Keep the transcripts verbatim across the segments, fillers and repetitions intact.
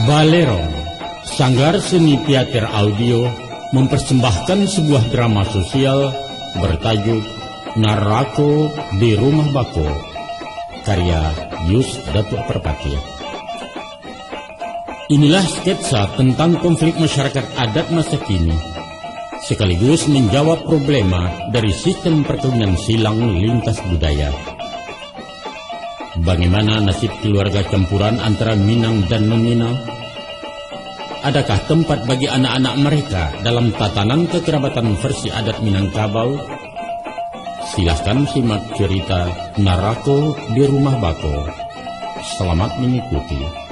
Balerong, Sanggar Seni Teater Audio mempersembahkan sebuah drama sosial bertajuk Narako di Rumah Bako, karya Yus Datuak Parpatiah. Inilah sketsa tentang konflik masyarakat adat masa kini, sekaligus menjawab problema dari sistem perkawinan silang lintas budaya. Bagaimana nasib keluarga campuran antara Minang dan non-Minang? Adakah tempat bagi anak-anak mereka dalam tatanan kekerabatan versi adat Minangkabau? Silahkan simak cerita Narako di Rumah Bako. Selamat mengikuti.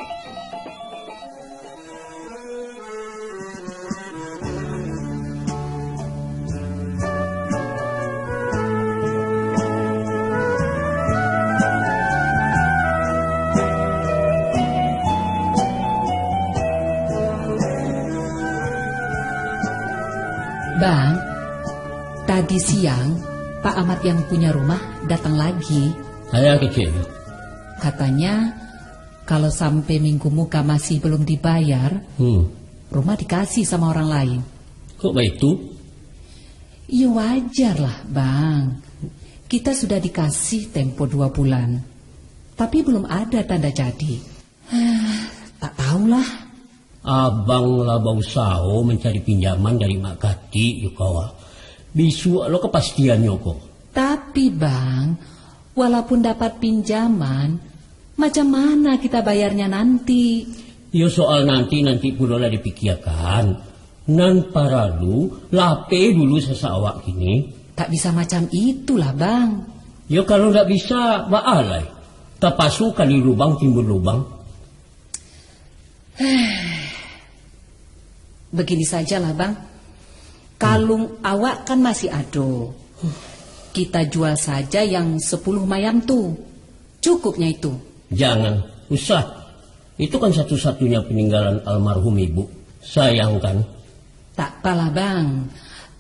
Bang, tadi siang Pak Ahmad yang punya rumah datang lagi. Aya kecil. Katanya, kalau sampai minggu muka masih belum dibayar, Hmm. rumah dikasih sama orang lain. Kok baitu? Iyo wajar lah, Bang. Kita sudah dikasih tempo dua bulan. Tapi belum ada tanda jadi. Tak tahulah. Abang lah bausaho mancari pinjaman dari Mak Katik jo kawan. Bisuak lo kapastiannyo ko. Tapi, Bang, walaupun dapat pinjaman, macam mana kita bayarnya nanti? Yo, soal nanti-nanti pulo lah dipikiakan. Nan paralu, lapeh dulu sasak awak kini. Tak bisa macam itulah, Bang. Yo, kalau ndak bisa, baa lai. Tapaso kali lubang timbun lubang. Begini sajalah, Bang. Kalung awak kan masih ado. Kita jual saja yang sepuluh mayam tu. Cukupnya itu. Jangan, usah. Itu kan satu-satunya peninggalan almarhum ibu. Sayangkan. Tak apalah, Bang.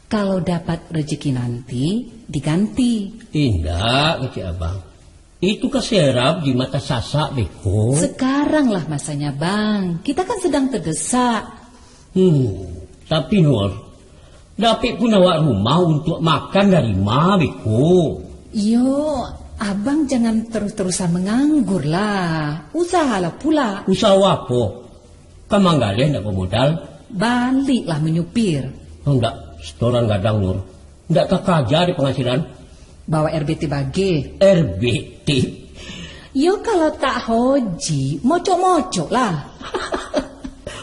Kalau dapat rezeki nanti, diganti. Indak, kecek abang. Itu ka serap di mata sasak beko. Sekaranglah masanya, Bang. Kita kan sedang terdesak. Hmm, tapi Nur, dapek pun awak rumah untuak makan dari ma beko? Iyo, abang jangan terus-terusan menganggur lah. Usahalah pula. Usaha apo? Ka manggaleh ndak bamodal? Baliklah manyupir. Oh, ndak, setoran gadang, Nur. Ndak takaja di pangasilan. Bawa R B T bage. R B T? Yo, kalau tak hoji, mocok-mocok lah.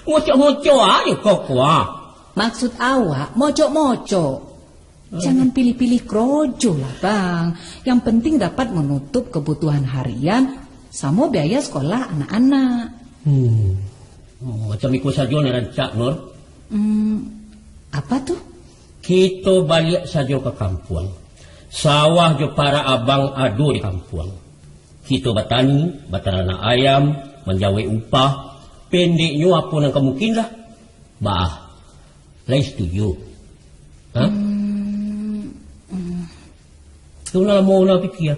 Mocok-mocok aja kok, wah. Maksud awak, mocok-mocok. Jangan pilih-pilih krojo lah, Bang. Yang penting dapat menutup kebutuhan harian samo biaya sekolah anak-anak. Hmm. Macam iko sajo nan rancak, Nur. Hmm, apa tu? Kito baliak sajo ka kampuang. Sawah jo parak abang ado di kampuang. Kito batani, bataranak ayam, manjawek upah. Pendeknyo apo nan ka mungkin lah. Bah, lai setuju? Ha? Hmm, hmm. Kau nak lamo nak pikir?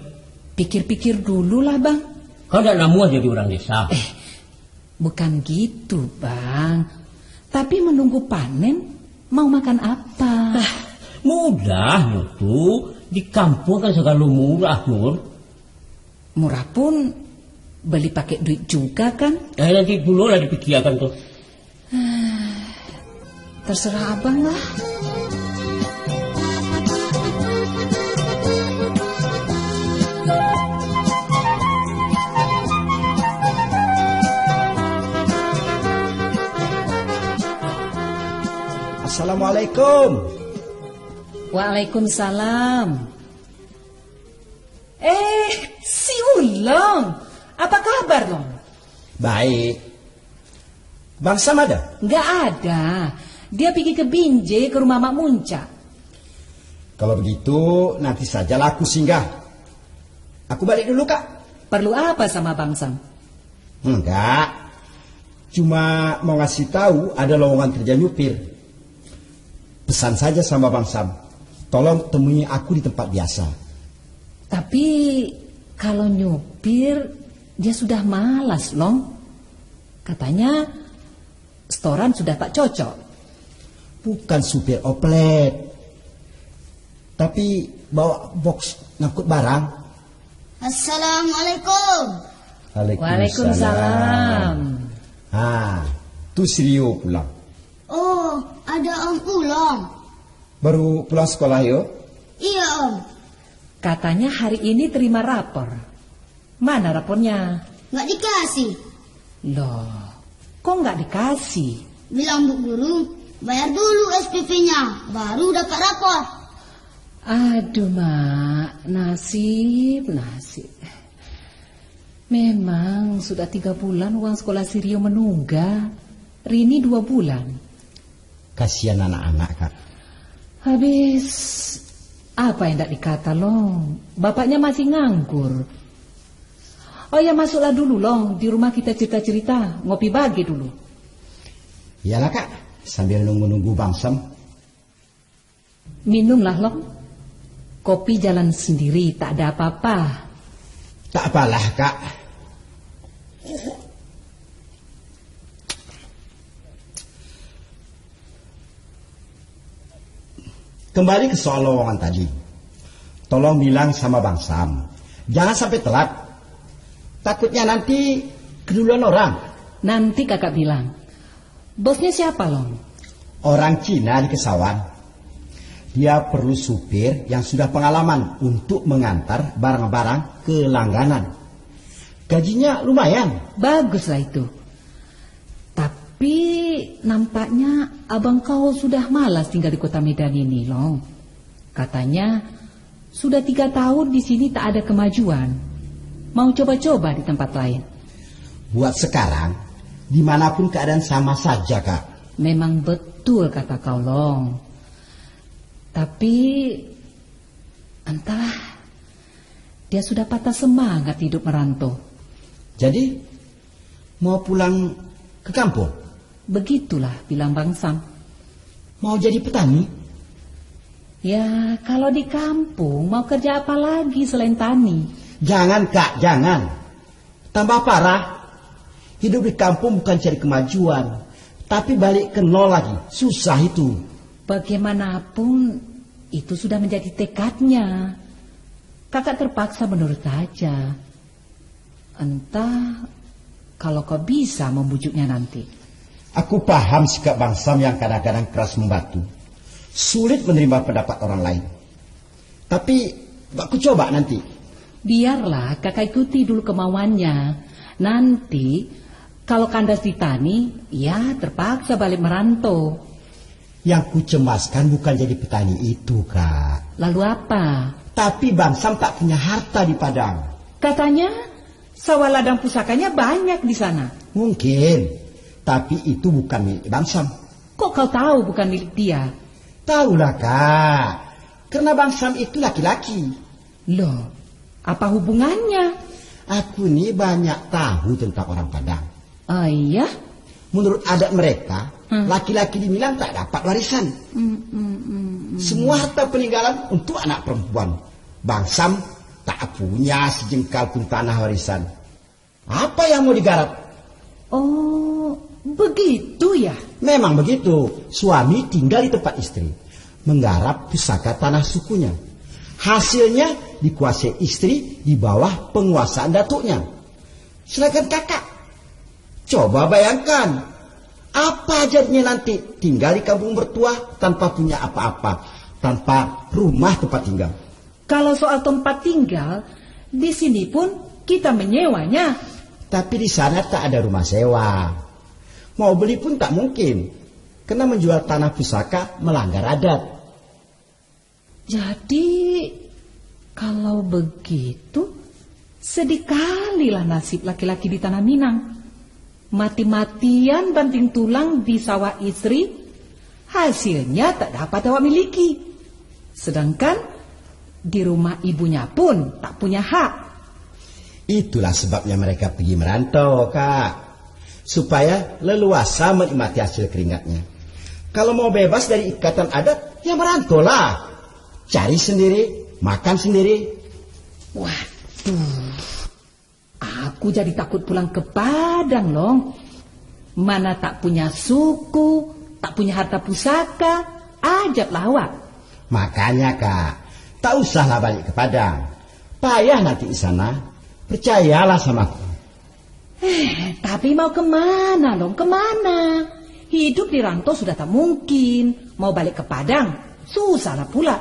Pikir-pikir dulu lah, Bang. Kau ndak namuah jadi urang desa? Eh, bukan gitu, Bang. Tapi menunggu panen, mau makan apa? Ah, mudah, Nur tu. Di kampuang kan sagalo murah, Nur. Murah pun beli pakai duit juga, kan? Eh, nanti dulu lah dipikiakan tu. Terserah abang lah. Assalamualaikum. Waalaikumsalam. Eh, si Ulong. Apa kabar, Long? Baik. Bang Sam ada? Nggak ada. Dia pergi ke Binjai, ke rumah Mak Muncak. Kalau begitu, nanti sajalah aku singgah. Aku balik dulu, Kak. Perlu apa sama Bang Sam? Enggak. Cuma mau ngasih tahu ada lowongan kerja nyupir. Pesan saja sama Bang Sam. Tolong temui aku di tempat biasa. Tapi, kalau nyupir, dia sudah malas, Long. Katanya, Setoran sudah tak cocok. Bukan supir oplet, tapi bawa box ngangkut barang. Assalamualaikum. Waalaikumsalam. Waalaikumsalam. Ha, tu si Rio pulang. Oh, ada Om pulang. Baru pulang sekolah, yo? Iya, Om. Katanya hari ini terima rapor. Mana rapornya? Nggak dikasih. Loh, kok nggak dikasih? Bilang Bu Guru, bayar dulu S P P-nya, baru dapat rapor. Aduh, Mak, nasib, nasib. Memang sudah tiga bulan uang sekolah si Rio menunggak. Rini dua bulan. Kasihan anak-anak, Kak. Habis, apa yang tak dikata, Long? Bapaknya masih nganggur. Oh ya, masuklah dulu, Long. Di rumah kita cerita-cerita, ngopi bagi dulu. Iyalah, Kak. Sambil nunggu-nunggu Bang Sam. Minumlah, Long. Kopi jalan sendiri, tak ada apa-apa. Tak apalah, Kak. Kembali ke soal lowongan tadi. Tolong bilang sama Bang Sam, jangan sampai telat. Takutnya nanti keduluan orang. Nanti Kakak bilang. Bosnya siapa, Long? Orang Cina di Kesawan. Dia perlu supir yang sudah pengalaman untuk mengantar barang-barang ke langganan. Gajinya lumayan. Baguslah itu. Tapi, nampaknya abang kau sudah malas tinggal di kota Medan ini, Long. Katanya, sudah tiga tahun di sini tak ada kemajuan. Mau coba-coba di tempat lain. Buat sekarang, dimanapun keadaan sama saja, Kak. Memang betul kata kau, Long. Tapi, entahlah, dia sudah patah semangat hidup merantau. Jadi, mau pulang ke kampung? Begitulah bilang Bang Sam. Mau jadi petani? Ya, kalau di kampung, mau kerja apa lagi selain tani? Jangan, Kak, jangan. Tambah parah. Hidup di kampung bukan cari kemajuan, tapi balik ke nol lagi. Susah itu. Bagaimanapun, itu sudah menjadi tekadnya. Kakak terpaksa menurut saja. Entah kalau kau bisa membujuknya nanti. Aku paham sikap Bang Sam yang kadang-kadang keras membatu. Sulit menerima pendapat orang lain. Tapi, bak ku coba nanti. Biarlah kakak ikuti dulu kemauannya. Nanti, kalau kandas di tani, ya terpaksa balik merantau. Yang kucemaskan bukan jadi petani itu, Kak. Lalu apa? Tapi Bang Sam tak punya harta di Padang. Katanya, sawah ladang pusakanya banyak di sana. Mungkin, tapi itu bukan milik Bang Sam. Kok kau tahu bukan milik dia? Tahulah, Kak. Karena Bang Sam itu laki-laki. Loh, apa hubungannya? Aku ni banyak tahu tentang orang Padang. Oh iya? Menurut adat mereka, Hmm. laki-laki di Minang tak dapat warisan. Hmm, hmm, hmm, hmm. Semua harta peninggalan untuk anak perempuan. Bang Sam tak punya sejengkal pun tanah warisan. Apa yang mau digarap? Oh, begitu ya? Memang begitu. Suami tinggal di tempat istri, menggarap pusaka tanah sukunya. Hasilnya dikuasai istri di bawah penguasaan datuknya. Sedangkan kakak, coba bayangkan, apa jadinya nanti tinggal di kampung mertua tanpa punya apa-apa, tanpa rumah tempat tinggal. Kalau soal tempat tinggal, di sini pun kita menyewanya. Tapi di sana tak ada rumah sewa. Mau beli pun tak mungkin, karena menjual tanah pusaka melanggar adat. Jadi, kalau begitu, sedih kalilah nasib laki-laki di tanah Minang. Mati-matian banting tulang di sawah istri, hasilnya tak dapat awak miliki. Sedangkan di rumah ibunya pun tak punya hak. Itulah sebabnya mereka pergi merantau, Kak. Supaya leluasa menikmati hasil keringatnya. Kalau mau bebas dari ikatan adat, ya merantaulah. Cari sendiri, makan sendiri. Waduh, aku jadi takut pulang ke Padang, Long. Mana tak punya suku, tak punya harta pusaka, ajablah awak. Makanya, Kak, tak usahlah balik ke Padang. Payah nanti di sana. Percayalah sama aku. Eh, tapi mau kemana, Long? Kemana? Hidup di rantau sudah tak mungkin. Mau balik ke Padang, susahlah pula.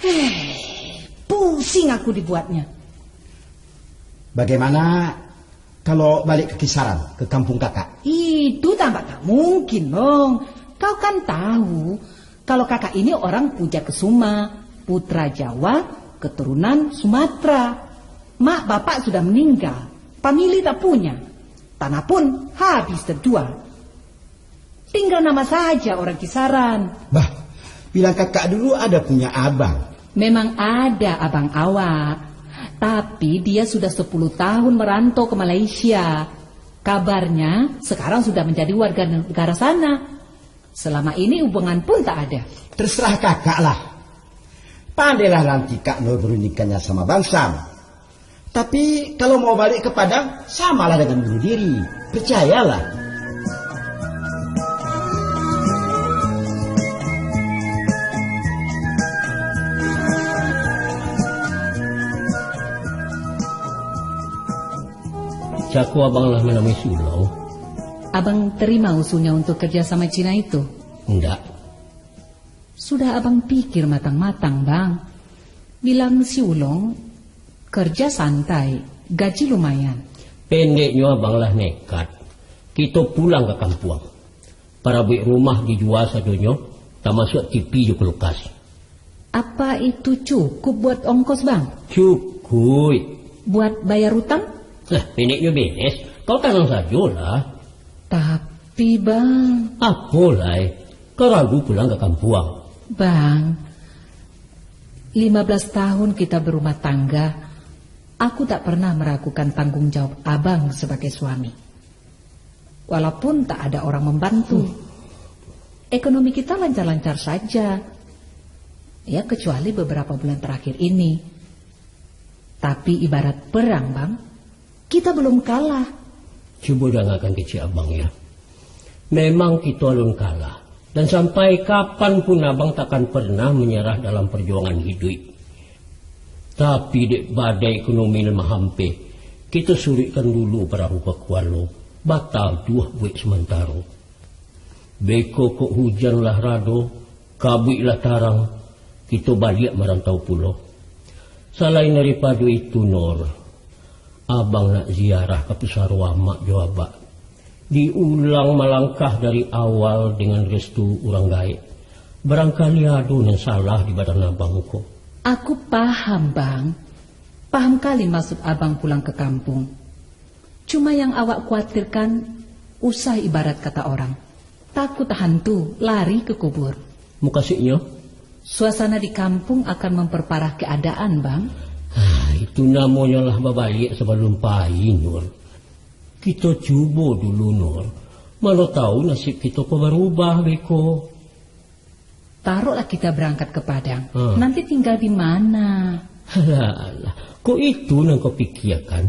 Eh, pusing aku dibuatnya. Bagaimana kalau balik ke Kisaran, ke kampung kakak? Itu tambah tak mungkin, Long. Kau kan tahu, kalau kakak ini orang Puja Kesuma, putra Jawa, keturunan Sumatera. Mak bapak sudah meninggal, famili tak punya. Tanah pun habis terjual. Tinggal nama saja orang Kisaran. Bah, bilang kakak dulu ada punya abang. Memang ada abang awak, tapi dia sudah sepuluh tahun merantau ke Malaysia. Kabarnya, sekarang sudah menjadi warga negara sana. Selama ini hubungan pun tak ada. Terserah kakak lah. Pandailah nanti Kak Nur berundingkannya sama Bang Sam. Tapi kalau mau balik ke Padang, samalah dengan bunuh diri. Percayalah. Cako abang lah manamui si Ulong. Abang terima usulnya untuk kerja sama Cina itu? Indak. Sudah abang pikir matang-matang, Bang. Bilang si Ulong, kerja santai, gaji lumayan. Pendeknyo abang lah nekat. Kito pulang ka kampuang. Parabuik rumah dijua sadonyo, tamasuak T V jo kulkas. Apa itu cukup buat ongkos, Bang? Cukuik. Buat bayar utang? Lah, pendeknyo beres. Kau tanang sajolah. Tapi, Bang. Apo lai? Kau ragu pulang ka kampuang? Bang, lima belas tahun kita berumah tangga, aku tak pernah meragukan tanggung jawab Abang sebagai suami. Walaupun tak ada orang membantu. Hmm. Ekonomi kita lancar-lancar saja. Ya, kecuali beberapa bulan terakhir ini. Tapi ibarat perang, Bang. Kita belum kalah. Cubo dangakan kecek abang, ya. Memang kito alun kalah. Dan sampai kapan pun abang takkan pernah menyerah dalam perjuangan hiduik. Tapi dek badai ekonomi lamah ampeh, kito suruikkan dulu parahu ka kualo, bataduah buek samantaro. Beko kok hujan lah rado, kabuik lah tarang, kito baliak marantau pulo. Salain daripado itu, Nur, abang nak ziarah ka pusaro amak jo abak. Diulang malangkah dari awal dengan restu urang gaek. Barangkali ado nan salah di badan abang ko. Aku paham, Bang. Paham kali maksud Abang pulang ke kampung. Cuma yang awak kuatirkan, usah ibarat kata orang, takut hantu lari ke kubur. Mukasuiknyo? Suasana di kampung akan memperparah keadaan, Bang. Ah, itu namonyo lah babaliak sabalun pai, Nur. Kito cubo dulu, Nur. Mano tahu nasib kito ko barubah beko. Taruhlah kita berangkat ke Padang. Hmm. Nanti tinggal di mana? Alah, alah. Kok itu nan kau pikiakan?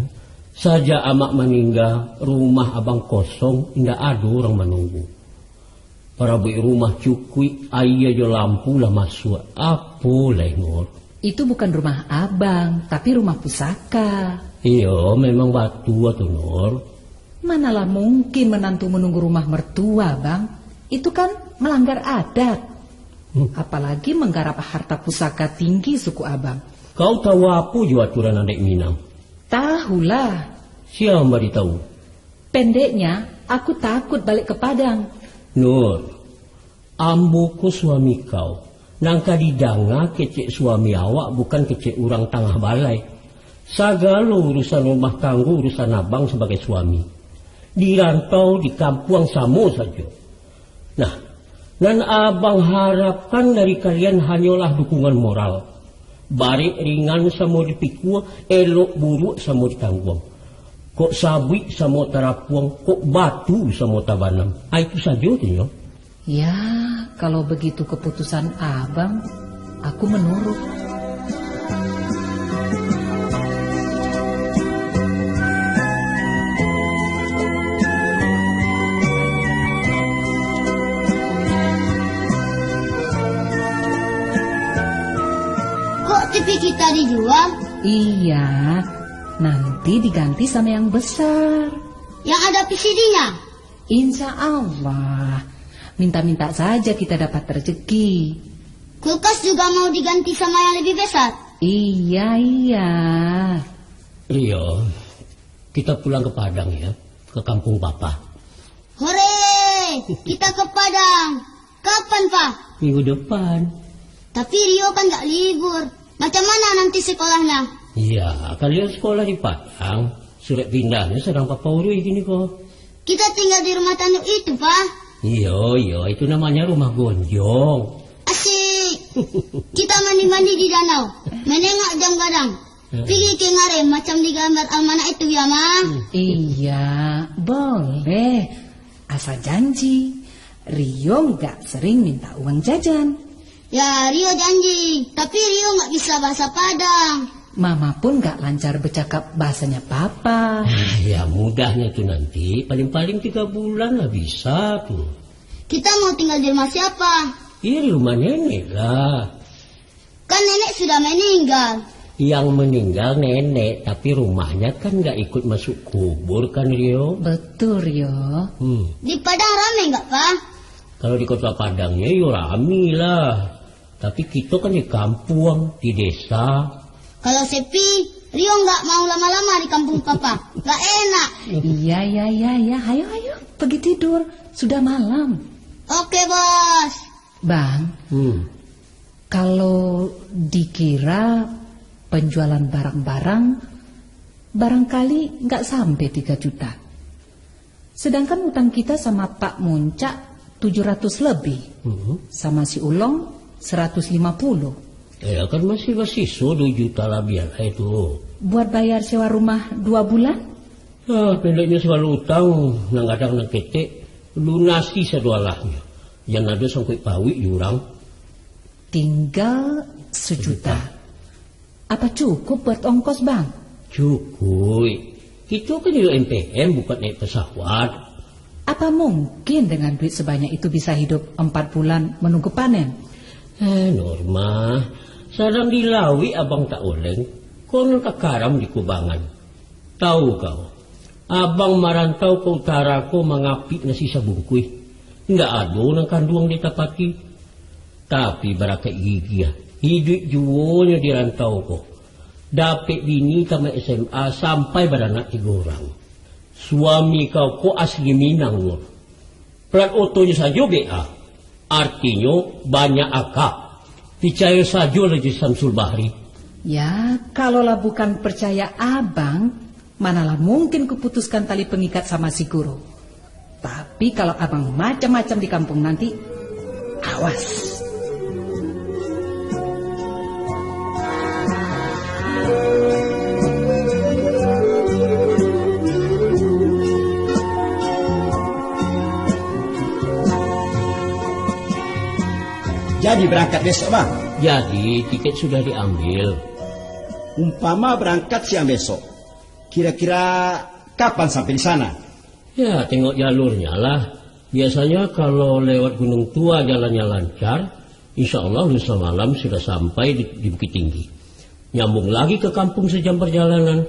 Sajak amak maningga, rumah abang kosong, indak ado urang manunggu. Parabuik rumah cukuik, aia jo lampu lah masuak. Apo lai, Nur? Itu bukan rumah abang, tapi rumah pusaka. Iyo, memang batua tu, Nur. Manalah mungkin menantu menunggu rumah mertua, Bang. Itu kan melanggar adat. Hmm. Apalagi menggarap harta pusaka tinggi suku abang. Kau tahu apo jo aturan adat Minang? Tahulah. Sia mambari tahu? Pendeknya, aku takut balik ke Padang. Nur, ambo ko suami kau. Nan ka didanga kecek suami awak bukan kecek urang tangah balai. Sagalo urusan rumah tanggo urusan abang sabagai suami. Di rantau, di kampuang samo sajo. Nah, nan abang harapkan dari kalian hanyolah dukungan moral. Barek ringan samo dipikua, elok buruak samo ditangguang. Kok sabuik samo tarapuang, kok batu samo tabanam. Ah, itu sajo tu nyo. Ya, kalau begitu keputusan abang, aku menurut. Wah. Iya, nanti diganti sama yang besar. Yang ada P C D-nya? Insya Allah. Minta-minta saja kita dapat rezeki. Kulkas juga mau diganti sama yang lebih besar? Iya, iya. Rio, kita pulang ke Padang ya, ke kampung Papa. Hore! Kita ke Padang. Kapan, Pa? Minggu depan. Tapi Rio kan nggak libur. Macam mana nanti sekolahnya? Iya, kan Rio sekolah di Padang. Surat pindahnya sedang Papa urus gini kok. Kita tinggal di rumah tanduk itu, Pa? Iyo, iyo, itu namanya rumah gonjong. Asik. Kita mandi-mandi di danau. Menengok jam gadang. Pigi ka Ngare macam di gambar almanak itu, ya, Ma? Iya, boleh. Asal janji, Rio nggak sering minta uang jajan. Ya, Rio janji, tapi Rio nggak bisa bahasa Padang. Mama pun nggak lancar bercakap bahasanya Papa. Ah, ya, mudahnya tu nanti, paling-paling tiga bulan lah bisa tu. Kita mau tinggal di rumah siapa? Iya, di rumah nenek lah. Kan nenek sudah meninggal. Yang meninggal nenek, tapi rumahnya kan nggak ikut masuk kubur kan, Rio? Betul, Rio. Hmm. Di Padang rame nggak, Pa? Kalau di kota Padangnya, yo rame lah. Tapi kita kan di kampung, di desa. Kalau sepi, Rio nggak mau lama-lama di kampung Papa. Nggak enak. Iya, iya, iya, iya. Ayo, ayo. Pergi tidur. Sudah malam. Oke, Bos. Bang, Hmm. kalau dikira penjualan barang-barang, barangkali nggak sampai tiga juta. Sedangkan utang kita sama Pak Muncak tujuh ratus lebih, Hmm. sama si Ulong seratus lima puluh. Ya, kan masih basiso dua juta labiah lah itu. Buat bayar sewa rumah dua bulan? Ah, pendeknyo sagalo utang, nan gadang nan ketek, lunasi sadoalahnyo. Jan ado sangkuik pauik jo urang. Tinggal sejuta. Sejuta. Apa cukup buat ongkos, Bang? Cukuik. Kito kan iduik M P M, bukan naiak pesawat. Apa mungkin dengan duit sebanyak itu bisa hidup empat bulan menunggu panen? Eh, Norma, sadang di lauik abang tak oleng, konon ka karam di kubangan. Tahu kau, abang marantau ka utara ko mangapik nasi sabungkuih. Indak ado nan kanduang ditapati. Tapi barakaik gigiah, iduik juonyo di rantau ko. Dapek bini tamat S M A sampai baranak tigo urang. Suami kau ko asli Minang, Nur. Plat otonyo sajo B A. Artinyo, banyak aka. Picayo sajolah jo Samsul Bahri. Ya, kalaulah bukan percaya abang, manalah mungkin kuputuskan tali pengikat sama si guru. Tapi kalau abang macam-macam di kampung nanti, awas. Jadi berangkat besok, Bang? Jadi, tiket sudah diambil. Umpama berangkat siang besok, kira-kira kapan sampai di sana? Ya, tengok jalurnya lah. Biasanya kalau lewat Gunung Tua jalannya lancar, insya Allah lusa malam sudah sampai di, di Bukittinggi. Nyambung lagi ke kampung sejam perjalanan.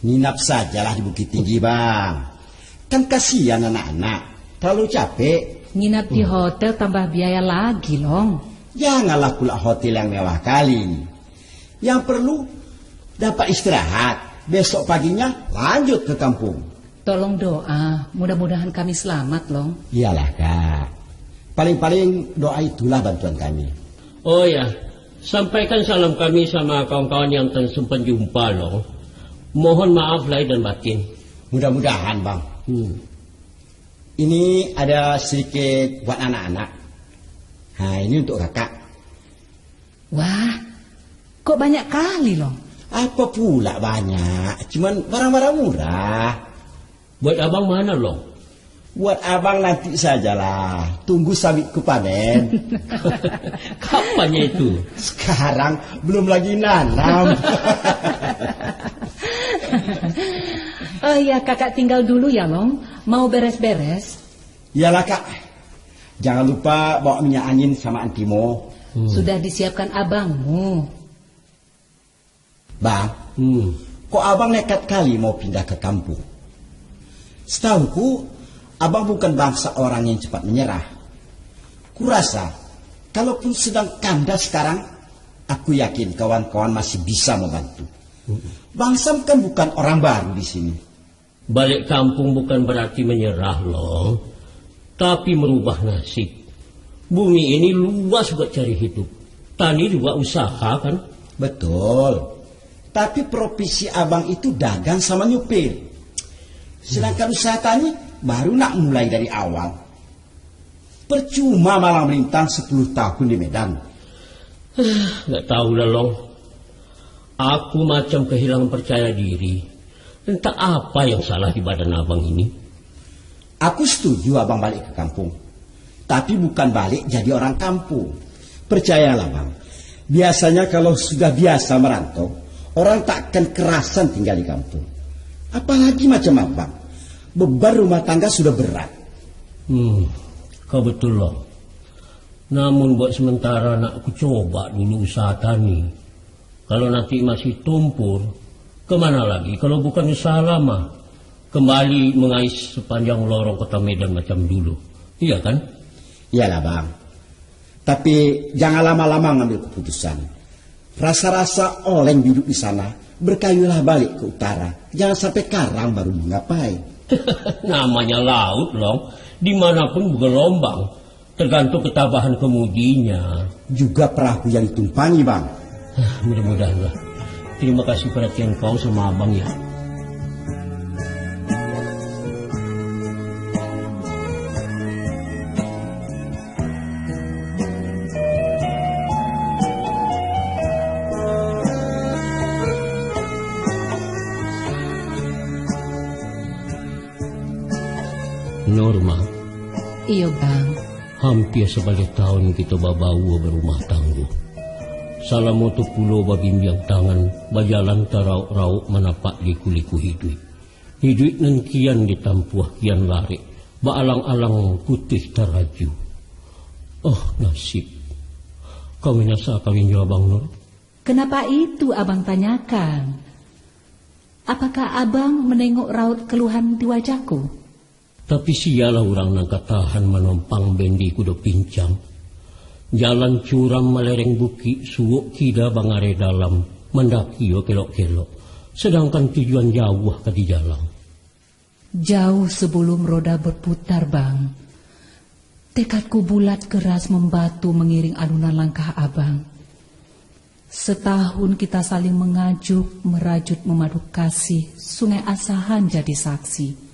Nginap sajalah di Bukittinggi, Bang. Kan kasihan anak-anak, terlalu capek. Nginap di Hmm. hotel tambah biaya lagi, Long. Janganlah pula hotel yang mewah kali. Yang perlu, dapat istirahat. Besok paginya, lanjut ke kampung. Tolong doa, mudah-mudahan kami selamat, Long. Iyalah, Kak. Paling-paling doa itulah bantuan kami. Oh ya, sampaikan salam kami sama kawan-kawan yang tak sempat jumpa, Long. Mohon maaf lahir dan batin. Mudah-mudahan, Bang. Hmm. Ini ada sedikit buat anak-anak. Nah, ini untuk Kakak. Wah, kok banyak kali, Long? Apa pula banyak? Cuman barang-barang murah. Buat abang mana, Long? Buat abang nanti sajalah. Tunggu sawitku panen. Kapannya itu? Sekarang belum lagi nanam. Oh iya, kakak tinggal dulu ya, Long. Mau beres-beres. Iyalah, Kak. Jangan lupa bawa minyak angin sama antimo. Hmm. Sudah disiapkan abangmu. Bang, hmm, kok abang nekat kali mau pindah ke kampung? Setahuku, abang bukan bangsa orang yang cepat menyerah. Kurasa, kalaupun sedang kandas sekarang, aku yakin kawan-kawan masih bisa membantu. Hmm. Bang Sam kan bukan orang baru di sini. Balik kampung bukan berarti menyerah, Long, tapi merubah nasib. Bumi ini luas buat cari hidup. Tani juga usaha, kan? Betul. Tapi profesi abang itu dagang sama nyupir. Sedangkan usaha tani baru nak mulai dari awal. Percuma malang melintang sepuluh tahun di Medan. Nggak tahu lah, Long. Aku macam kehilangan percaya diri. Entah apa yang salah di badan abang ini. Aku setuju abang balik ke kampung. Tapi bukan balik jadi orang kampung. Percayalah, Bang. Biasanya kalau sudah biasa merantau, orang tak akan kerasan tinggal di kampung. Apalagi macam abang. Beban rumah tangga sudah berat. Hmm, kau betul, Long. Namun buat sementara nak ku coba dulu usaha tani. Kalau nanti masih tumpur, kemana lagi kalau bukan usaha lama? Kembali mengais sepanjang lorong kota Medan macam dulu. Iya kan? Iyalah, Bang. Tapi jangan lama-lama ngambil keputusan. Rasa-rasa oleng hidup di sana, berkayulah balik ke utara. Jangan sampai karang baru menggapai. Namanya laut, Long. Dimanapun bergelombang. Tergantung ketabahan kemudinya. Juga perahu yang ditumpangi, Bang. Ah, mudah-mudahanlah. Terima kasih perhatian kau sama abang, ya. Norma. Iyo, Bang. Hampia sabaleh taun kito babaua barumah tanggo. Salamo tu pulo babimbiang tangan, bajalan tarauk-rauk manapak liku-liku hiduik. Hiduik nan kian ditampuah kian larek, baalang-alang putuih taraju. Oh, nasib. Kawin asa kawin jo Abang Nur? Kenapa itu Abang tanyakan? Apakah Abang menengok raut keluhan di wajahku? Tapi sialah urang nan ka tahan manompang bendi kudo pincang. Jalan curam malereng bukik, suok kida bangareh dalam, mandaki yo kelok-kelok, sadangkan tujuan jauah ka dijalang. Jauh sebelum roda berputar, Bang, tekadku bulat keras membatu mengiring alunan langkah Abang. Setahun kita saling mengajuk, merajut, memadu kasih, Sungai Asahan jadi saksi.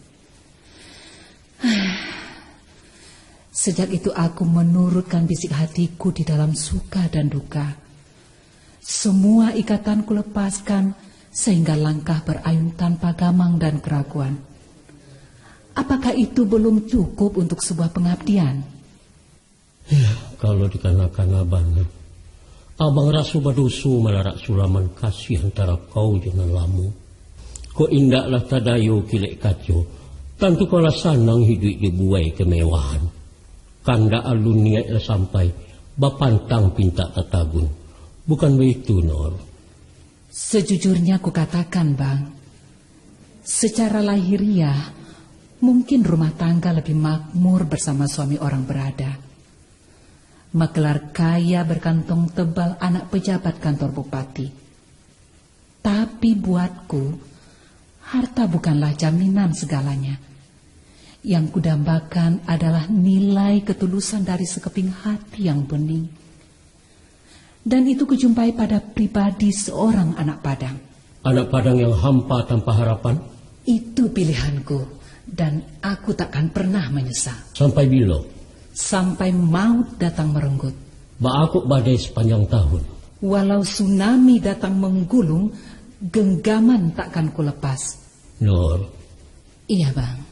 Sejak itu aku menurutkan bisik hatiku di dalam suka dan duka. Semua ikatan kulepaskan, sehingga langkah berayun tanpa gamang dan keraguan. Apakah itu belum cukup untuk sebuah pengabdian? Yah, kalau dikanakan abang, abang raso badoso malarak sulaman kasih antara kau jo nan lamo. Kok indaklah tadayo kilek kaco, tantu kau lah sanang hiduik di buai kemewahan. Kandak alun niaik lah sampai, bapantang pintak tatagun. Bukan baitu, Nor? Sejujurnya kukatakan, Bang, secara lahiriah, mungkin rumah tangga lebih makmur bersama suami orang berada. Makelar kaya berkantong tebal anak pejabat kantor bupati. Tapi buatku, harta bukanlah jaminan segalanya. Yang kudambakan adalah nilai ketulusan dari sekeping hati yang bening. Dan itu kujumpai pada pribadi seorang anak Padang. Anak Padang yang hampa tanpa harapan? Itu pilihanku, dan aku takkan pernah menyesal. Sampai bilo? Sampai maut datang merenggut. Baa kok badai sepanjang tahun? Walau tsunami datang menggulung, genggaman takkan kulepas. Nur. Iya, Bang.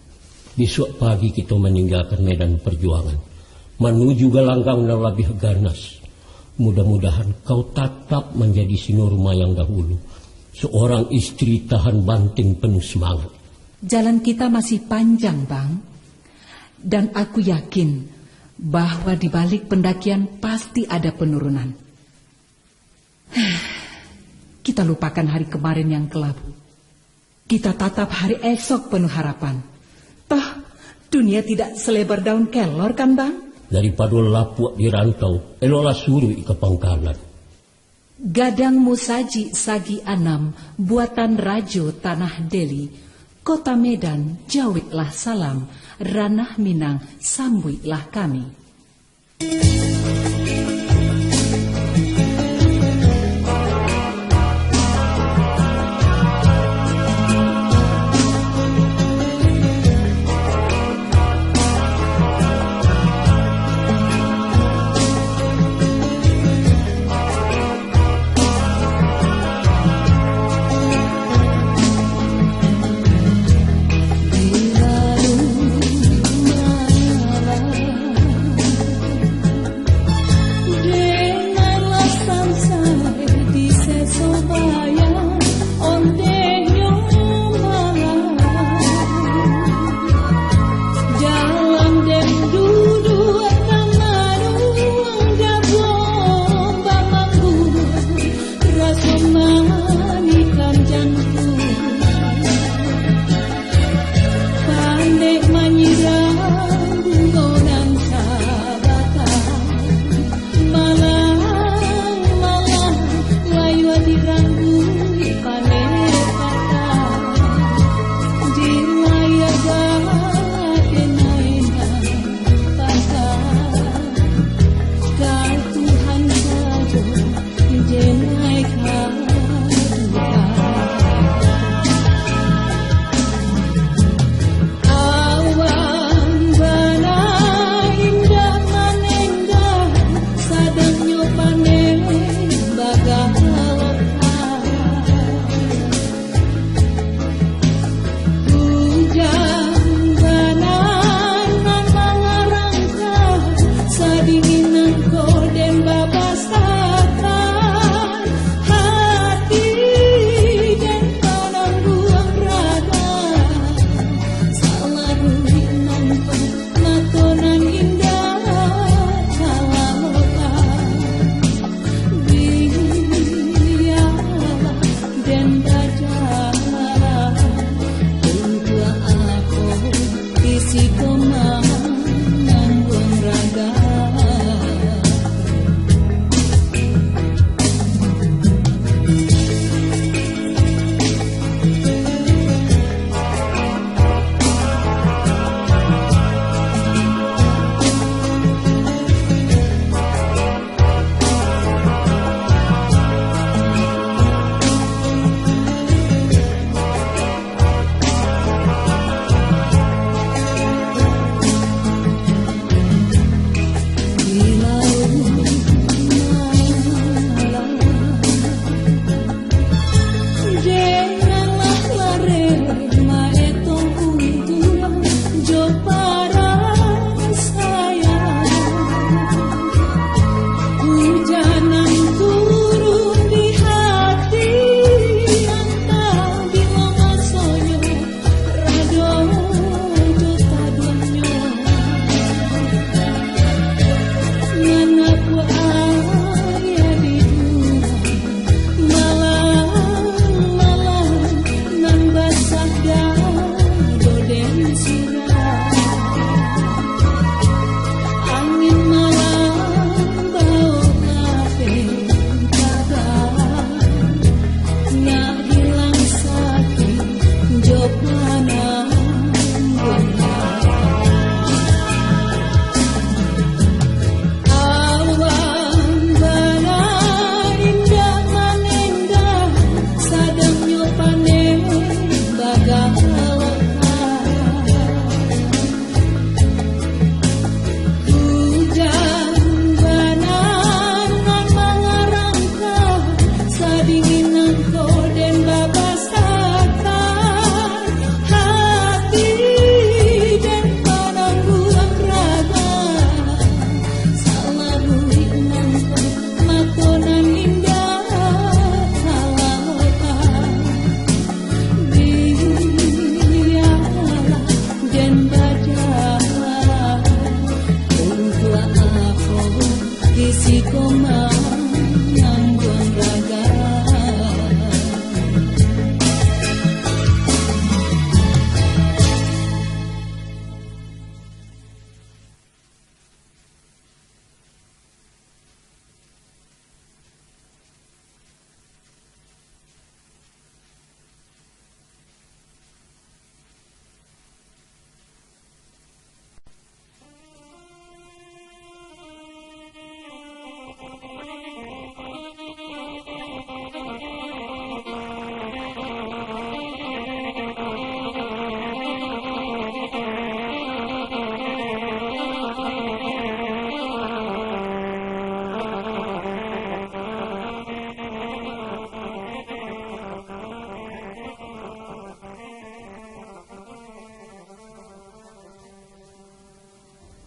Bisuak pagi kito maninggakan medan parjuangan, manuju galanggang nan labiah ganas. Mudah-mudahan kau tatap manjadi si Nurma yang dahulu, seorang istri tahan banting penuh semangat. Jalan kita masih panjang, Bang. Dan aku yakin bahwa di balik pendakian pasti ada penurunan. Kita lupakan hari kemarin yang kelabu. Kita tatap hari esok penuh harapan. Toh, dunia tidak selebar daun kelor, kan, Bang? Daripado lapuak di rantau, eloklah suruik ka pangkalan. Gadang Musajik Sagi Anam, buatan Rajo Tanah Deli, Kota Medan, jaweklah salam, Ranah Minang, sambuiklah kami. Raso manikam jantung, pandek manyiram bungo nan sabatang. Malang-malang layua dirangguik paneh patang, di layua bakenai nan patang. Ka Tuhan sajo. Ujan bana nan mangarangka, sadingin nangko den babasakan, hati den manangguang raga, salaruik nangko mato nan indak kalalokan. Bialah den bajalan, untuak apo di siko manangguang raga.